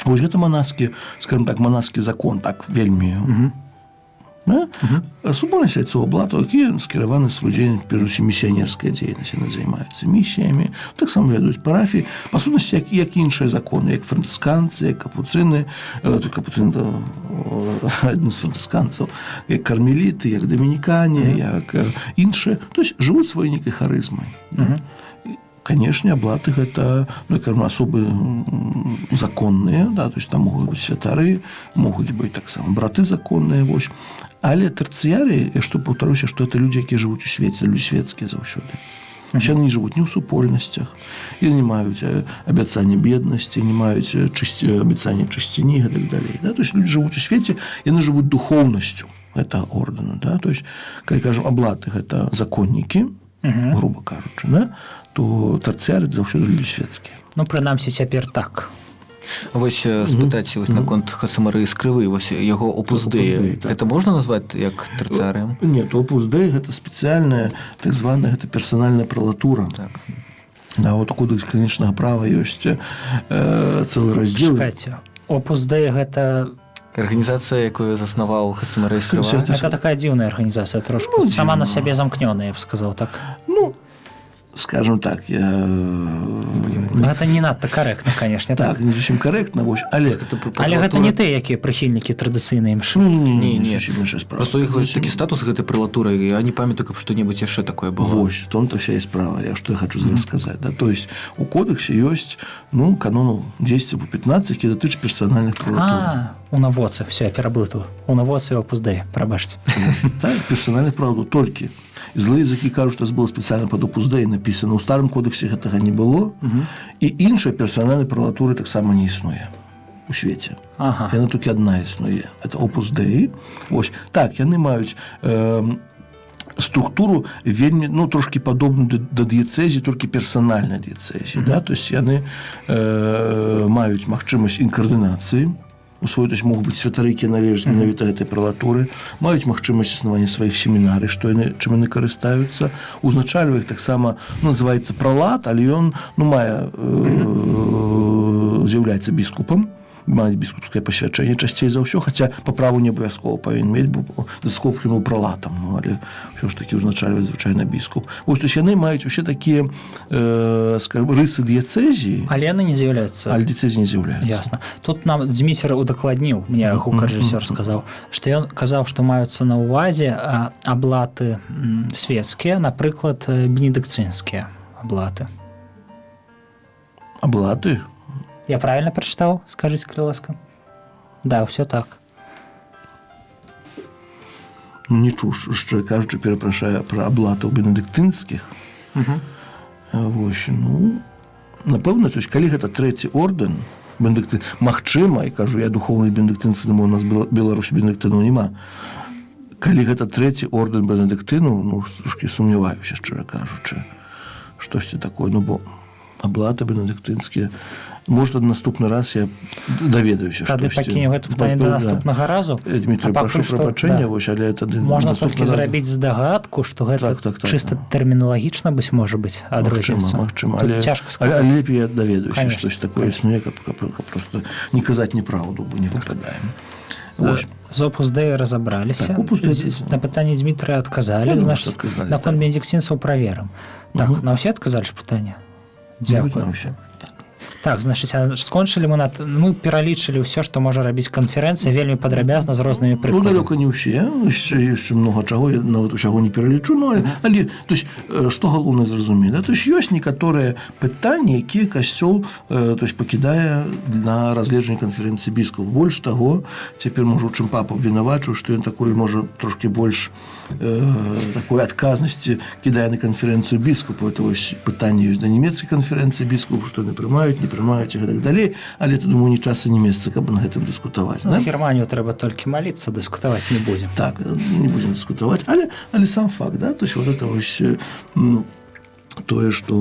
Speaker 2: Вось гэта манаскі, скажем так, манаскі закон, так вельмі. Да? Супольнасць айцоў аблатаў, якія скіраваны свой дзейнасць, перадусім місіянерская дзейнасць, яны займаюцца місіямі, таксама вядуць парафіі, па сутнасці, як іншыя законы, як францысканцы, як капуцыны, капуцын адзін з францысканцаў, як кармеліты, як дамінікане, як іншыя, то есть жывуць сваёй нейкай харызмай. Конечно, аблаты гэта, ну, скажем, асобы законныя, да, то есть там могуць быць святары, могуць быць таксама браты законныя, вось. Але тэрцыяры, я што паўтаруся, што это людзі, якія жывуць у свеце, людзі светскія заўсёды. Яны не жывуць ні ў супольнасцях, і не маюць абяцання беднасці, не маюць абяцання чысціні і гэтак далей. Да? То есть людзі жывуць у свеце, яны жывуць духоўнасцю гэтага ордэна. Да? То есть, калі кажам, аблаты гэта законнікі, грубо кажучы, да? То тэрцыяры заўсёды людзі светскія.
Speaker 3: Ну, прынамсі, цяпер так.
Speaker 4: Вось спытаць вось наконт Хасэмарыі Эскрывы, вось яго Опус Дэй,
Speaker 2: так.
Speaker 4: Гэта можна назваць як тэрцыярыем?
Speaker 2: Нет, Опус Дэй гэта спецыяльная, так званая, гэта персанальная пралатура.
Speaker 4: Так.
Speaker 2: Да, вот у кодекс канонічнага права ёсць цэлы раздзел.
Speaker 3: Чакайце, Опус Дэй гэта
Speaker 4: Арганізацыя, якую заснаваў Хасэмарыя Эскрыва.
Speaker 3: Это такая дзіўная арганізацыя трошку,
Speaker 2: Ну,
Speaker 3: сама на
Speaker 2: дзіўна.
Speaker 3: сябе замкнёная, я б сказаў так.
Speaker 2: Ну, скажем так, я
Speaker 3: Гэта не надта карэктна, конечно, так.
Speaker 2: Так, не зусім карэктна, вось, але
Speaker 3: Але гэта не тыя, якія прыхільнікі традыцыйнай імшы.
Speaker 2: Не, не,
Speaker 4: Не,
Speaker 2: не,
Speaker 4: не.
Speaker 2: зусім іншая справа.
Speaker 4: Просто у іх вось такі статус гэтай прэлатуры, я не памятаю, каб што-небудзь яшчэ такое было.
Speaker 2: Вось, в том-то вся и справа, я что я хочу зараз сказать. Да? То есть у кодексе ёсць, ну, канону 10 або 15, які датычаць персанальных прэлатур.
Speaker 3: А, у навоцы, все, я пераблытаў. У навоцы Опус Дэй, прабачце.
Speaker 2: Так, персанальных пралатур толькі. Злыя языкі кажуць, што было спецыяльна пад Опус Дэй напісана. У старым кодексе гэтага не было. І іншай персанальнай пралатуры таксама не існуе у свеце. Яна толькі адна існуе. Это Опус Дэй. Вось. Так, яны маюць структуру вельмі, ну, трошкі падобную да дыяцэзіі, толькі персанальнай дыяцэзіі, да? То есть яны маюць магчымасць інкардынацыі у свой, то есть могуць быць святары, якія належаць менавіта гэтай пралатуры, маюць магчымасць існавання сваіх семінарый, што яны, чым яны карыстаюцца, узначальвае іх таксама, ну, называецца пралат, але ён, ну, мае з'яўляецца біскупам, маюць біскупскае пасвячэнне часцей за ўсё, хаця па праву не абавязкова павінен мець, бо дастаткова быў пралатам, ну, але ўсё ж такі ўзначальвае звычайна біскуп. Вось, то есть яны маюць усе такія, скажем, рысы дыяцэзіі,
Speaker 3: Але яны не з'яўляюцца.
Speaker 2: Але дыяцэзіі не з'яўляюцца.
Speaker 3: Ясна. Тут нам Дзміцер удакладніў, мне гукарэжысёр сказаў, што ён казаў, што маюцца на ўвазе аблаты светскія, напрыклад, бенедыкцынскія аблаты.
Speaker 2: Аблаты?
Speaker 3: Я правильно прочитал? Скажите, калі ласка. Да, все так.
Speaker 2: Ну, не чуў, шчыра кажучы, перапрашаю, пра аблатаў бенедыктынскіх. Вось, ну, напэўна, то есть, калі гэта трэці ордэн, бенедыкты, магчыма, і кажу, я духоўны бенедыктынцы, у нас Беларусі бенедыктынаў няма. Калі гэта трэці ордэн бенедыктыну, ну, трошкі сумняваюся, шчыра кажучы, штосьці такое, ну, бо аблаты бенедыктынскія, может, наступны раз я даведаюся.
Speaker 3: Тады пакінем гэта пытанне да наступнага разу.
Speaker 2: Дмітрий,
Speaker 3: А пакуль
Speaker 2: прашу
Speaker 3: што,
Speaker 2: прабачэння,
Speaker 3: да.
Speaker 2: вось, але тады
Speaker 3: Можна
Speaker 2: наступны
Speaker 3: толькі
Speaker 2: раз.
Speaker 3: зрабіць здагадку, што гэта
Speaker 2: Так.
Speaker 3: чыста тэрміналагічна, быць можа быць,
Speaker 2: Магчыма,
Speaker 3: адрозніваецца.
Speaker 2: магчыма,
Speaker 3: Тут
Speaker 2: але,
Speaker 3: цяжка
Speaker 2: але,
Speaker 3: сказаць.
Speaker 2: але лепей я даведаюся,
Speaker 3: Конечно.
Speaker 2: штось такое існуе, каб просто не казаць неправду, бо не выпадаем. Вось.
Speaker 3: З Опус Дэй разабраліся.
Speaker 2: Так, Опус Дэй.
Speaker 3: На пытанне Дмітрыя адказалі,
Speaker 2: Я думаю,
Speaker 3: значит,
Speaker 2: што адказалі,
Speaker 3: наконт
Speaker 2: так.
Speaker 3: бенедыктынцаў праверым. Так, на ўсе адказалі ж пытанне? Дзякую.
Speaker 2: На ўсе.
Speaker 3: Так, значит, а скончылі мы на мы пералічылі ўсё, што можа рабіць канферэнцыя, вельмі падрабязна, з рознымі
Speaker 2: Ну,
Speaker 3: прыкладамі.
Speaker 2: далёка не ўсе, яшчэ много чаго, я нават усяго не пералічу, ну, але то есть, што галоўнае зразумець, да? То есть ёсць некаторыя пытанні, якія касцёл то есть, пакідае на разгледжанне канферэнцыі біскупаў. Больш таго, цяпер, можа, у чым папа абвінавачваў, што ён такой, можа, трошкі больш такой адказнасці кідае на канферэнцыю біскупаў. Это вось пытанне ёсць да нямецкай канферэнцыі біскупаў, што яны прымаюць, не прымаюць і гэтак далей, але это, думаю, ні часа, ні месца, каб на гэтым дыскутаваць.
Speaker 3: За Германію трэба толькі маліцца, дыскутаваць не будзем.
Speaker 2: Так, не будзем дыскутаваць, але сам факт, да, то есть вот это вось тое, что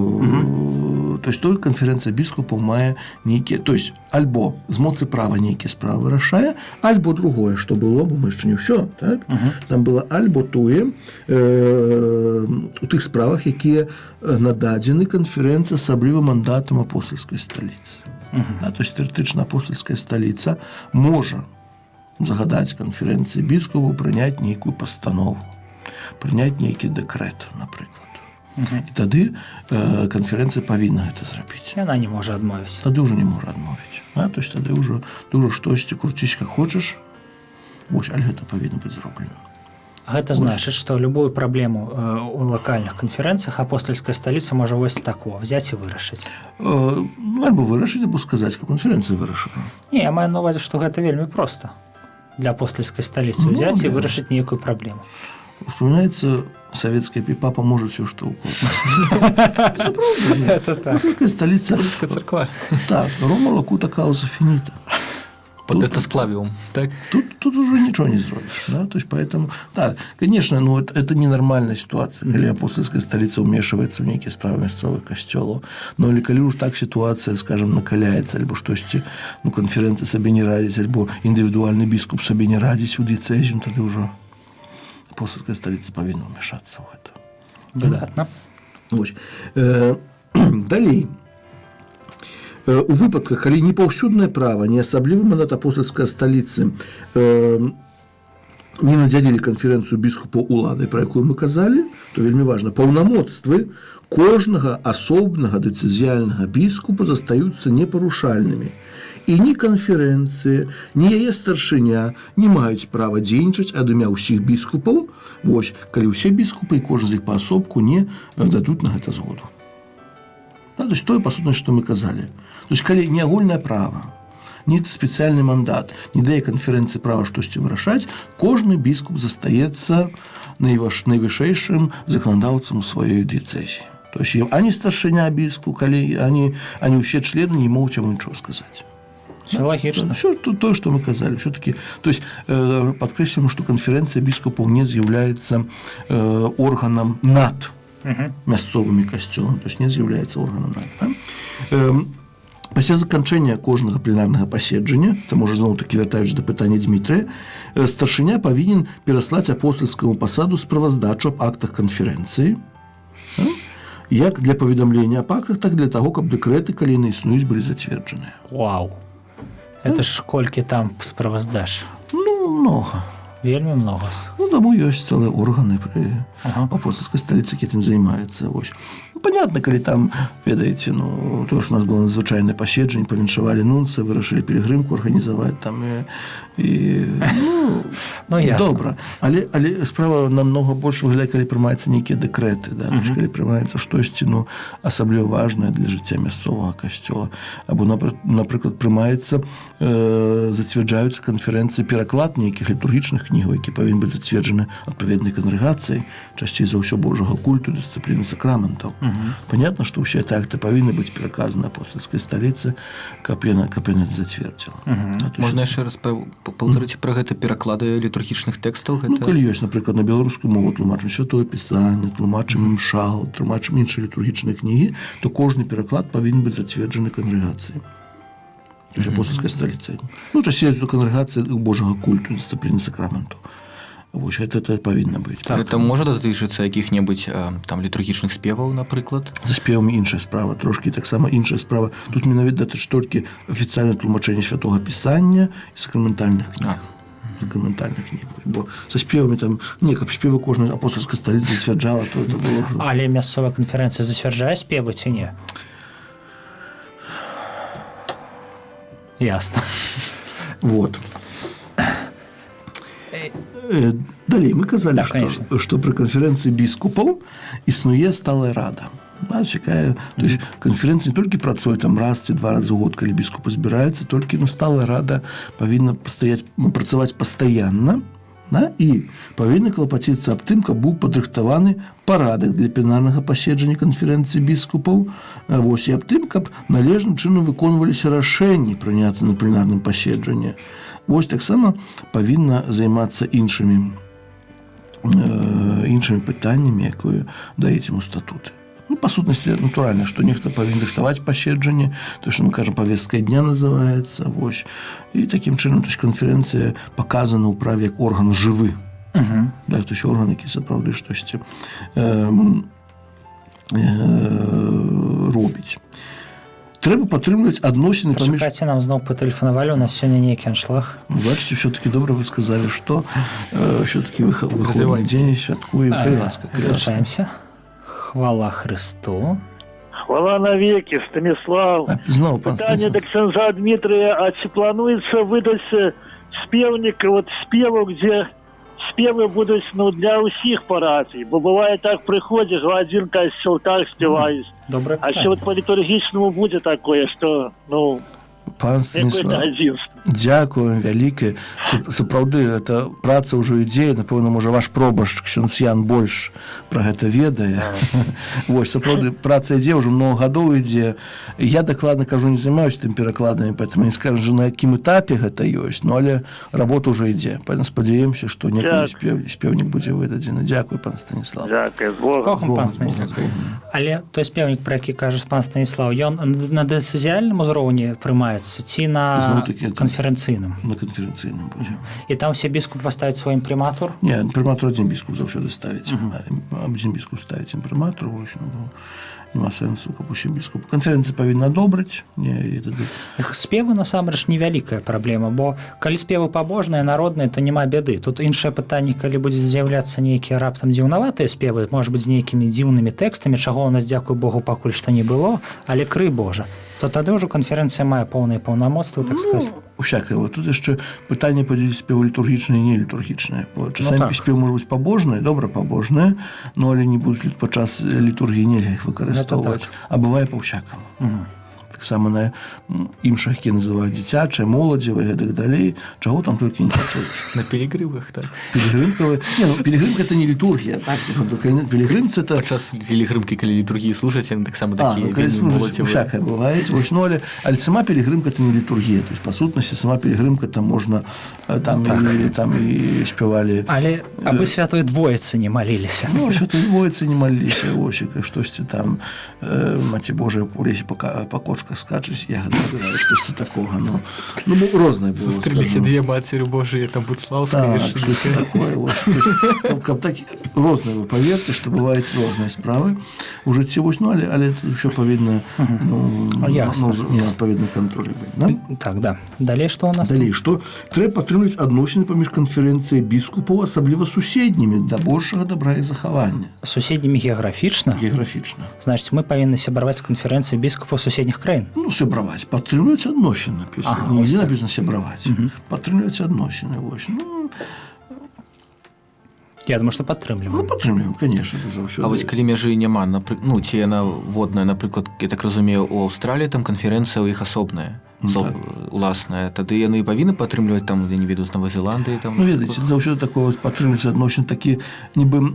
Speaker 2: то есть той канферэнцыя біскупаў мае нейкія, то есть альбо з моцы права нейкія справы вырашае, альбо другое, что было, бо мы яшчэ не ўсё, так? Там было альбо тое, у тых справах, якія нададзены канферэнцыі асабліва мандатам апостальскай сталіцы. Да, то есть тэарэтычна апостальская сталіца можа загадаць канферэнцыі біскупаў прыняць нейкую пастанову, прыняць нейкі дэкрэт, напрыклад. І тады канферэнцыя павінна гэта зрабіць.
Speaker 3: Яна не можа адмовіць.
Speaker 2: Тады ўжо не можа адмовіць. Да? То есть тады ўжо ты ўжо штосьці круцісь как хочаш, вось, але гэта павінна быць зроблена.
Speaker 3: Гэта значыць, што любую праблему у лакальных канферэнцыях апостальская сталіца можа вось такого взять і вырашыць.
Speaker 2: Ну, альбо вырашыць, альбо сказаць, каб канферэнцыя вырашыла.
Speaker 3: Не, я маю на увазе, што гэта вельмі проста для апостальскай сталіцы
Speaker 2: Ну,
Speaker 3: взять і
Speaker 2: да.
Speaker 3: вырашыць нейкую праблему.
Speaker 2: Вспоминается советская папа может все что угодно.
Speaker 3: Это так.
Speaker 2: Апостольская столица.
Speaker 4: Царква.
Speaker 2: Так, Roma locuta causa finita.
Speaker 4: Potestas clavium, так?
Speaker 2: Тут уже ничего не зробіш. Да? То есть, поэтому, да, конечно, ну, это ненормальная ситуация, калі апостольская столица умешивается в некие справы мясцовых касцёлаў. Но или калі уж так ситуация, скажем, накаляется, альбо штосьці, ну, канферэнцыя сабе не радзіць, альбо індывідуальны біскуп сабе не радзіць у дыяцэзію, тады ўжо апостольская столица павінна ўмешацца ў гэта.
Speaker 3: Выдатна.
Speaker 2: Вось. Далей. У выпадках, калі ні паўсюднае права, ні асаблівы мандат апостальскай сталіцы не надзялілі канферэнцыю біскупаў уладай, пра якую мы казалі, то вельмі важна, паўнамоцтвы кожнага асобнага дыяцэзіяльнага біскупа застаюцца непарушальнымі. І ні канферэнцыі, ні яе старшыня не маюць права дзейнічаць ад імя ўсіх біскупаў, вось, калі ўсе біскупы і кожны з іх паасобку не дадуць на гэта згоду. Да, то есть тое, па сутнасці, што мы казалі. То есть калі не агульнае права, ні спецыяльны мандат не дае канферэнцыі права штосьці вырашаць, кожны біскуп застаецца найвышэйшым заканадаўцам у сваёй дыяцэзіі. То есть ані старшыня біскуп, калі ані ўсе члены не могуць яму нічого сказаць.
Speaker 3: Все логично.
Speaker 2: Все то, что мы казалі, все-таки, то есть подкрэслім, что канферэнцыя біскупаў не з'яўляецца органам над мясцовымі касцёламі, то есть не з'яўляецца органам над. Да? Пасля заканчэння кожнага пленарнага паседжання, там уже зноў-такі вяртаючы да пытання Дмітрыя, старшыня павінен пераслаць апостальскаму пасаду справаздачу аб актах канферэнцыі, да? Як для паведамлення аб актах, так для таго, каб дэкрэты, калі яны існуюць, былі зацверджаныя.
Speaker 3: Вау. Это ж колькі там справаздаш?
Speaker 2: Ну, много.
Speaker 3: Вельмі много.
Speaker 2: Ну, таму ёсць цэлыя органы пры апостальскай сталіцы, які тым займаюцца. Вось. Ну, понятно, калі там, ведаеце, ну, то, ж у нас было надзвычайнае паседжанне, павіншавалі нунца, вырашылі пілігрымку арганізаваць там і ну,
Speaker 3: Ну, ясно.
Speaker 2: добра. Але справа намного больш выглядае, калі прымаюцца нейкія дэкрэты, да? То есть, калі прымаецца штосьці, ну, асабліва важнае для жыцця мясцовага касцёла. Або, напрыклад, прымаецца, зацвярджаюцца канферэнцыі пераклад нейкіх літургічных кнігаў, які павінен быць зацверджаны адпаведнай кангрэгацыяй, часцей за ўсё Божага культу, дысцыпліны сакраментаў. Понятно, што ўсе гэтыя акты павінны быць пераказаны апостальскай сталіцы, каб яна зацвердзіла. А то
Speaker 4: Можна яшчэ раз паўтарыць пра гэта пераклады літургічных тэкстаў?
Speaker 2: Ну,
Speaker 4: Гэта...
Speaker 2: калі ёсць, напрыклад, на беларускую мову тлумачым Святое Пісанне, тлумачым імшал, тлумачым іншыя літургічныя кнігі, то кожны пераклад павінен быць зацверджаны кангрэгацыяй. То есть апостальскай сталіцай. Ну, часцей это кангрэгацыя Божага культу, дысцыпліны сакраменту. Вось гэта павінна быць.
Speaker 3: Так.
Speaker 4: Гэта можа датычыцца якіх-небудзь там літургічных спеваў, напрыклад?
Speaker 2: За спевамі іншая справа, трошкі таксама іншая справа. Тут менавіта датычыць толькі афіцыйнае тлумачэнне Святога Пісання і сакраментальных кніг. Сакраментальных кніг. Бо са спевамі там, не, каб спевы кожнай апостальскай сталіцы зацвярджала, то это было б-
Speaker 3: Але мясцовая канферэнцыя зацвярджае спевы ці не? Ясно.
Speaker 2: Вот. Далей мы казалі,
Speaker 3: Так,
Speaker 2: што,
Speaker 3: конечно.
Speaker 2: што пры канферэнцыі біскупаў існуе сталая рада. Да, якая, то есть канферэнцыя не толькі працуе там раз ці два разы ў год, калі біскупы збіраюцца, толькі, ну, сталая рада павінна пастаяць, ну, працаваць пастаянна. Да? І павінна клапаціцца аб тым, каб быў падрыхтаваны парадак для пленарнага паседжання канферэнцыі біскупаў, вось, і аб тым, каб належным чынам выконваліся рашэнні, прыняты на пленарным паседжанні. Вось, таксама павінна займацца іншымі пытаннямі, якія даюць яму статуты. Ну, па сутнасці, натуральна, што нехта павінен рыхтаваць паседжанне, то, што мы кажам, павестка дня называецца, вось. І такім чынам, то есть канферэнцыя паказана ў праве як орган жывы. Да, то есть орган, які сапраўды штосьці робіць. Трэба падтрымліваць адносіны паміж.
Speaker 3: Пачакайце, нам зноў патэлефанавалі, у нас сёння нейкі аншлаг.
Speaker 2: Ну, бачыце, все-таки добра вы сказали, что все-таки выходны
Speaker 4: Развіваемся.
Speaker 2: дзень, святкуем. Калі ласка, калі ласка.
Speaker 3: Злучаемся. Хвала Хрысту.
Speaker 5: Хвала навекі, Станіслаў.
Speaker 2: А, зноў пан
Speaker 5: Пытанне
Speaker 2: Станіслаў.
Speaker 5: да ксяндза Дмітрыя, а ці плануецца выдаць спеўнік вот спеваў, дзе спевы будуць, ну, для ўсіх парафій, бо бывае так, прыходзіш у адзін касцёл, так спяваюць,
Speaker 3: Добрае
Speaker 5: а
Speaker 3: пытанне.
Speaker 5: ці вот па літургічнаму будзе такое, што, ну,
Speaker 2: Пан
Speaker 5: какое-то
Speaker 2: Станіслаў,
Speaker 5: адзінства?
Speaker 2: дзякуем вялікае. Сапраўды, это праца ўжо ідзе, напэўна, можа, ваш пробашч ксёндз Ян больш пра гэта ведае. Вось, сапраўды, праца ідзе, ўжо много гадоў ідзе. Я дакладна кажу, не займаюсь тым перакладамі, поэтому не скажу, на якім этапе гэта ёсць, но але работа ўжо ідзе. Поэтому спадзяемся, што некалі
Speaker 5: Так.
Speaker 2: спеўнік будзе выдадзены. Дзякуй, пан Станіслаў.
Speaker 5: Дзякую, з Богом.
Speaker 3: Богом,
Speaker 2: Богом,
Speaker 3: пан
Speaker 2: з Богом.
Speaker 3: Станіслаў. Але той спеўнік, пра які кажа пан Станіслаў, ён на дыяцэзіяльным узроўні прымаецца ці на
Speaker 2: Зноў-такі,
Speaker 3: канферэнцыйным?
Speaker 2: На канферэнцыйным будзе.
Speaker 3: І там усе біскупы паставяць свой імпрыматур?
Speaker 2: Не, імпрыматур адзін біскуп заўсёды ставіць. Адзін біскуп ставіць імпрыматур, вось, ну, бо няма сэнсу, каб усе біскупы. Канферэнцыя павінна адобрыць, не, і тады.
Speaker 3: Іх спевы насамрэч невялікая праблема, бо калі спевы пабожныя, народныя, то няма бяды. Тут іншае пытанне, калі будзе з'яўляцца нейкія раптам дзіўнаватыя спевы, может быть, з нейкімі дзіўнымі тэкстамі, чаго у нас, дзякуй Богу, пакуль што не было, але крый Божа, то тады ўжо канферэнцыя мае поўнае паўнамоцтва, так сказать.
Speaker 2: Ну, усякае. Вот тут яшчэ пытанне падзяліць спевы літургічныя і нелітургічныя. Бо часамі
Speaker 3: Ну, так.
Speaker 2: спеў можа быць пабожныя, добра пабожныя, но але не будуць падчас літургіі, нельга іх выкарыстоўваць.
Speaker 3: Так.
Speaker 2: А бывае па-ўсякаму. Таксама на імшах, які называюць дзіцячыя, моладзевыя і так далей, чаго там толькі не пачуеш.
Speaker 4: На пілігрымах, так.
Speaker 2: Пілігрымкавы. Не, ну, пілігрымка — это не літургія, так? Пілігрымцы — это
Speaker 4: Падчас пілігрымкі, калі літургіі служаць, яны таксама
Speaker 2: А,
Speaker 4: такія
Speaker 2: ну, калі
Speaker 4: вельмі
Speaker 2: служаць,
Speaker 4: моладзевыя.
Speaker 2: усякае бывае. Вось, ну, але сама пілігрымка — это не літургія. То есть, па сутнасці, сама пілігрымка, там можна, там,
Speaker 3: Ну, так.
Speaker 2: і, там і спявалі.
Speaker 3: Але абы святой двоіцы не маліліся.
Speaker 2: Ну, святой двоіцы не маліліся, вось, і штосьці там, Маці Божая у лесе па кочках скачуць, ягоды збіраюць, штосьці такога. Ну, рознае было,
Speaker 4: Сустрэліся
Speaker 2: скажем.
Speaker 4: две мацеры Божыя, там Будслаўская
Speaker 2: Так, штосьці такое. Вось, каб так, рознае, вы паверце, што бываюць розныя справы у жыцці, вось, ну, але это ўсё павінна, ну,
Speaker 3: Ясна,
Speaker 2: ну, на адпаведным кантролі быць. Да?
Speaker 3: Так, да. Далей што у нас?
Speaker 2: Далей, што трэба падтрымліваць адносіны паміж канферэнцыяй біскупаў, асабліва суседнімі, да большага добра і захавання.
Speaker 3: Суседнімі геаграфічна?
Speaker 2: Геаграфічна.
Speaker 3: Значыць, мы павінны сябраваць з канферэнцыяй біскупаў суседніх краін.
Speaker 2: Ну, сябраваць, падтрымліваць адносіны, написано.
Speaker 3: Ага,
Speaker 2: Не
Speaker 3: вось так.
Speaker 2: написано сябраваць. Падтрымліваць адносіны, вось. Ну,
Speaker 3: Я думаю, што
Speaker 2: ну,
Speaker 3: падтрымліваем.
Speaker 2: падтрымліваем, конечно, заўсёды.
Speaker 4: А вось калі мяжы няма, ну, ці яна водная, напрыклад, я так разумею, у Аўстраліі там канферэнцыя ў іх асобная,
Speaker 2: Ну, так.
Speaker 4: уласная, тады яны павінны падтрымліваць там, я не ведаю, з Новай Зеландыі там.
Speaker 2: Ну, ведаеце, заўсёды такое вот падтрымліваць адносін, такі нібы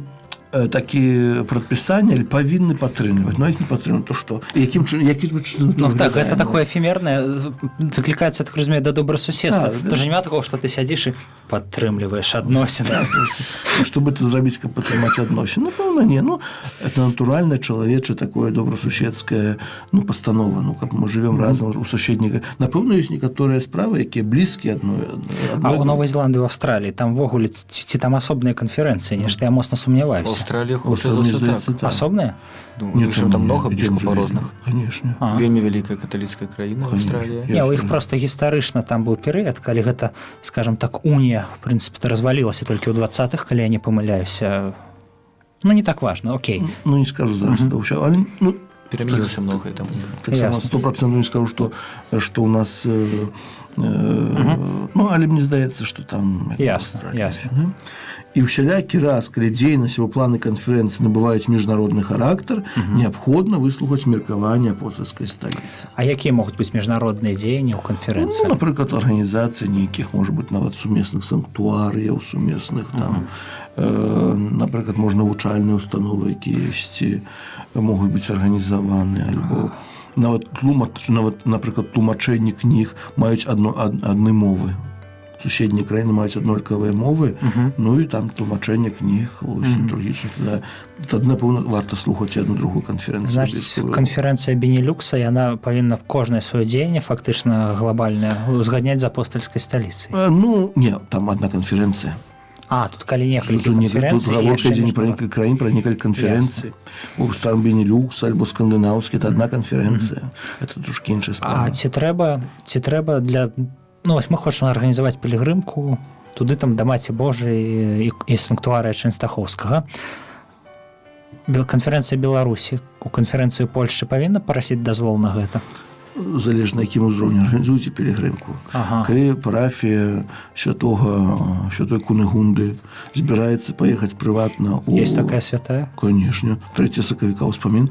Speaker 2: такі прадпісанні, але павінны падтрымліваць, но іх не падтрымліваць, то што? І якім чынам, якім чынам
Speaker 3: Ну так,
Speaker 2: выглядае,
Speaker 3: гэта
Speaker 2: ну?
Speaker 3: такое эфемернае, заклікаецца, так разумею, да добрасуседства.
Speaker 2: Так, да.
Speaker 3: Тоже няма такого, што ты сядзіш і падтрымліваеш адносіны.
Speaker 2: Чтобы это зрабіць, каб падтрымаць адносіны? Напэўна, не. Ну, это натуральна чалавечае такое добрасуседскае, ну, пастанова, ну, каб мы живем разам у суседняга. Напэўна, ёсць некаторыя справы, якія блізкія адной
Speaker 3: А у Новай Зеландыі, ў Аўстраліі там увогуле ці там асобныя канферэнцыі? Нешта я моцна сумняваюся.
Speaker 4: Аўстралія, хутчэй за
Speaker 2: Мне
Speaker 4: ўсё,
Speaker 2: здаецца,
Speaker 4: так.
Speaker 2: так.
Speaker 3: Асобныя?
Speaker 4: Ну,
Speaker 2: Не,
Speaker 4: чым там
Speaker 2: чаму
Speaker 4: много
Speaker 2: не? Ідзем
Speaker 4: біскупаў
Speaker 2: жыве.
Speaker 4: розных.
Speaker 2: Конечно.
Speaker 3: А.
Speaker 4: Вельмі вялікая каталіцкая краіна
Speaker 2: Конечно.
Speaker 4: Аўстралія.
Speaker 3: Не, у іх
Speaker 2: Ясна.
Speaker 3: просто гістарычна там быў перыяд, калі гэта, скажем так, унія, в прынцыпе, развалілася толькі ў 20-х, калі я не памыляюся. Ну, не так важно, окей.
Speaker 2: Ну, не скажу зараз, это ўсё, але, ну,
Speaker 4: Перамянілася многае там.
Speaker 2: Таксама
Speaker 3: Ясна.
Speaker 2: 100% не скажу, што у нас ну, але мне здаецца, што там як бы да? І ўсялякі раз, калі дзейнасць або планы канферэнцыі набываюць міжнародны характар, неабходна выслухаць меркаванне апостальскай сталіцы.
Speaker 3: А якія могуць быць міжнародныя дзеянні ў
Speaker 2: Ну,
Speaker 3: канферэнцыі?
Speaker 2: напрыклад, арганізацыя нейкіх, можа быць, нават сумесных санктуарыяў, сумесных там, напрыклад, можна навучальныя установы якіясьці могуць быць арганізаваны, альбо нават тлумач, нават, напрыклад, тлумачэнні кніг маюць адны мовы. Суседнія краіны маюць аднолькавыя мовы, ну і там тлумачэнне кніг, ось, літургічных, да. Тады, напэўна, варта слухаць і одну другую канферэнцыю.
Speaker 3: Значыць,
Speaker 2: біскупаў.
Speaker 3: канферэнцыя Бенелюкса, яна павінна кожнае сваё дзеянне фактычна глобальнае узгадняць з апостальскай сталіцай.
Speaker 2: Ну, не, там одна канферэнцыя.
Speaker 3: А, тут калі некалькі
Speaker 2: Тут, тут
Speaker 3: канферэнцый і
Speaker 2: гаворка
Speaker 3: яшчэ
Speaker 2: ідзе не пра
Speaker 3: міжнарод.
Speaker 2: некалькі краін, пра некалькі канферэнцый. У там Бенелюкс альбо скандынаўскі, это одна канферэнцыя. Это трошки іншая справа.
Speaker 3: А ці трэба для, ну, вось мы хочам арганізаваць пілігрымку туды там да Маці Божай і санктуарыя Чэнстахоўскага. Канферэнцыя Беларусі у канферэнцыю Польшчы павінна прасіць дазвол на гэта?
Speaker 2: Залежна, якім узроўні арганізуеце пілігрымку. Калі парафія святой Кунегунды збіраецца паехаць прыватна у
Speaker 3: Есть такая святая?
Speaker 2: Конечно, 3 сакавіка ўспамін.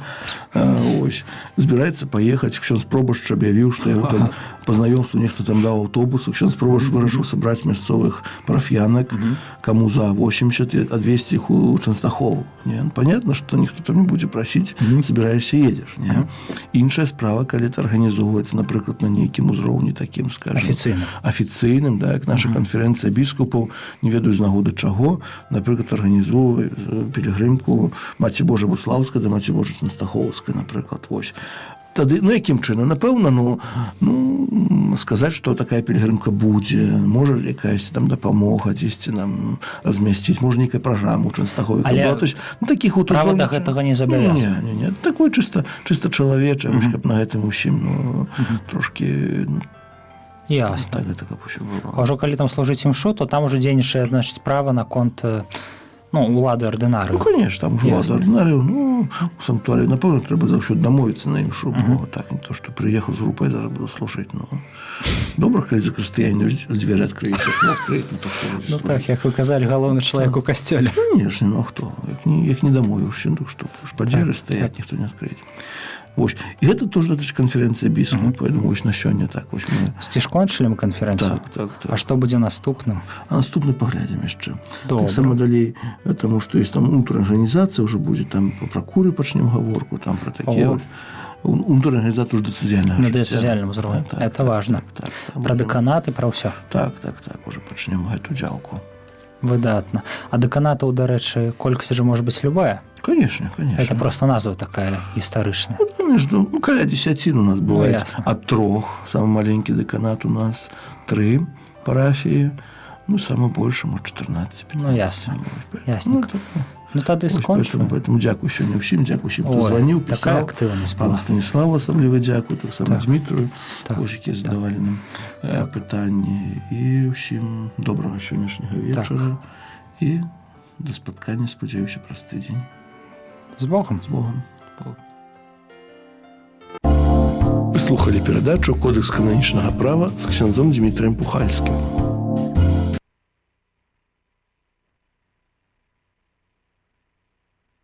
Speaker 2: Ось збіраецца паехаць, ксёндз пробашч аб'явіў, што яго там па знаёмству нехта там даў аўтобус, ксёндз пробашч вырашыў сабраць мясцовых парафіянак, каму за 80, і адвесці іх у Чанстахову. Не? Ну, понятно, што ніхто там не будзе прасіць, собираешься — едешь. Не? Іншая справа, калі это арганізоўваецца, напрыклад, на нейкім узроўні такім, скажем,
Speaker 3: Афіцыйным.
Speaker 2: афіцыйным, да, як наша канферэнцыя біскупаў, не ведаю, з нагоды чаго, напрыклад, арганізоўвае пілігрымку Маці Божа Будслаўскай да Маці Божа Чэнстахоўскай, напрыклад, вось. Тады, ну, якім чынам, напэўна, ну, сказаць, што такая пілігрымка будзе, можа, якаясь там дапамога дзесьці нам размясціць, можа, нейкая праграма ў Чэнстахове
Speaker 3: Але
Speaker 2: была. То есть, ну, такіх вот
Speaker 3: права да
Speaker 2: узроўняў-
Speaker 3: гэтага не забавязана.
Speaker 2: Не, не, не, такое чыста чалавечае, вось, каб на гэтым усім, ну, трошки, ну,
Speaker 3: Ясна.
Speaker 2: так гэта каб усё было.
Speaker 3: А ўжо калі там служыць імшу, то там уже дзейнічае, значыць, права наконт ну, улады ардынарыю.
Speaker 2: Ну, конечно, там уже ардынарыю, ну, у санктуарыю, напэўна, трэба заўсёды дамовіцца на імшу, бо так не то, што прыехаў з групай, зараз буду слушать, ну, добра, калі закрыстыяне дзверы адкрыюць, як не адкрыюць, ну, то хто будзе
Speaker 3: Ну
Speaker 2: служыць?
Speaker 3: так, як вы казалі, галоўны чалавек у касцёле.
Speaker 2: Конечно, ну а хто? Як не дамовіўся, ну што, ж па дзверы стаяць, ніхто не адкрыць. Вось. І гэта тоже датыч канферэнцыя біскупа, я думаю, вось на сёння так вось мы.
Speaker 3: Ці ж кончылі мы канферэнцыю?
Speaker 2: Так.
Speaker 3: А што будзе наступным?
Speaker 2: А наступны паглядзім яшчэ.
Speaker 3: Добра.
Speaker 2: Таксама далей, таму што есть там унутраная арганізацыя ўжо будзе, там пра куры пачнем гаворку, там пра такія
Speaker 3: О.
Speaker 2: вот. Унутраная арганізацыя ўжо дыцэзіяльнага
Speaker 3: На
Speaker 2: жыцця.
Speaker 3: дыяцэзіяльным узроўні.
Speaker 2: Так,
Speaker 3: Это важно.
Speaker 2: Так,
Speaker 3: Пра дэканаты, пра ўсё.
Speaker 2: Так, уже пачнем гэту дзялку.
Speaker 3: Выдатна. А дэканатаў, дарэчы, колькасць жа можа быць любая.
Speaker 2: Конечно.
Speaker 3: Это просто назва такая гістарычная.
Speaker 2: Ну, конечно, ну, каля дзесяцін у нас бывает.
Speaker 3: Ясно.
Speaker 2: От трох. Самы маленькі дэканат у нас тры парафіі. Ну, самы большы, может, 14.
Speaker 3: Ну, ясно.
Speaker 2: Вось,
Speaker 3: Ясненько.
Speaker 2: Ну, так,
Speaker 3: Ну тады
Speaker 2: вось,
Speaker 3: скончым.
Speaker 2: поэтому дзякую сёння ўсім, дзякую ўсім, хто
Speaker 3: Ой,
Speaker 2: званіў,
Speaker 3: такая
Speaker 2: пісаў.
Speaker 3: актыўнасць
Speaker 2: Пану
Speaker 3: была.
Speaker 2: Станіславу асабліва дзякую, таксама Дмітрую, вось, якія задавалі нам пытанні. І ўсім добрага сённяшняга вечара. І да спаткання, спадзяюся, праз тыдзень.
Speaker 3: З Богом.
Speaker 2: З Богом.
Speaker 4: Богом.
Speaker 2: Вы слухали перадачу «Кодэкс кананічнага права» з ксяндзом Дмітрием Пухальскім.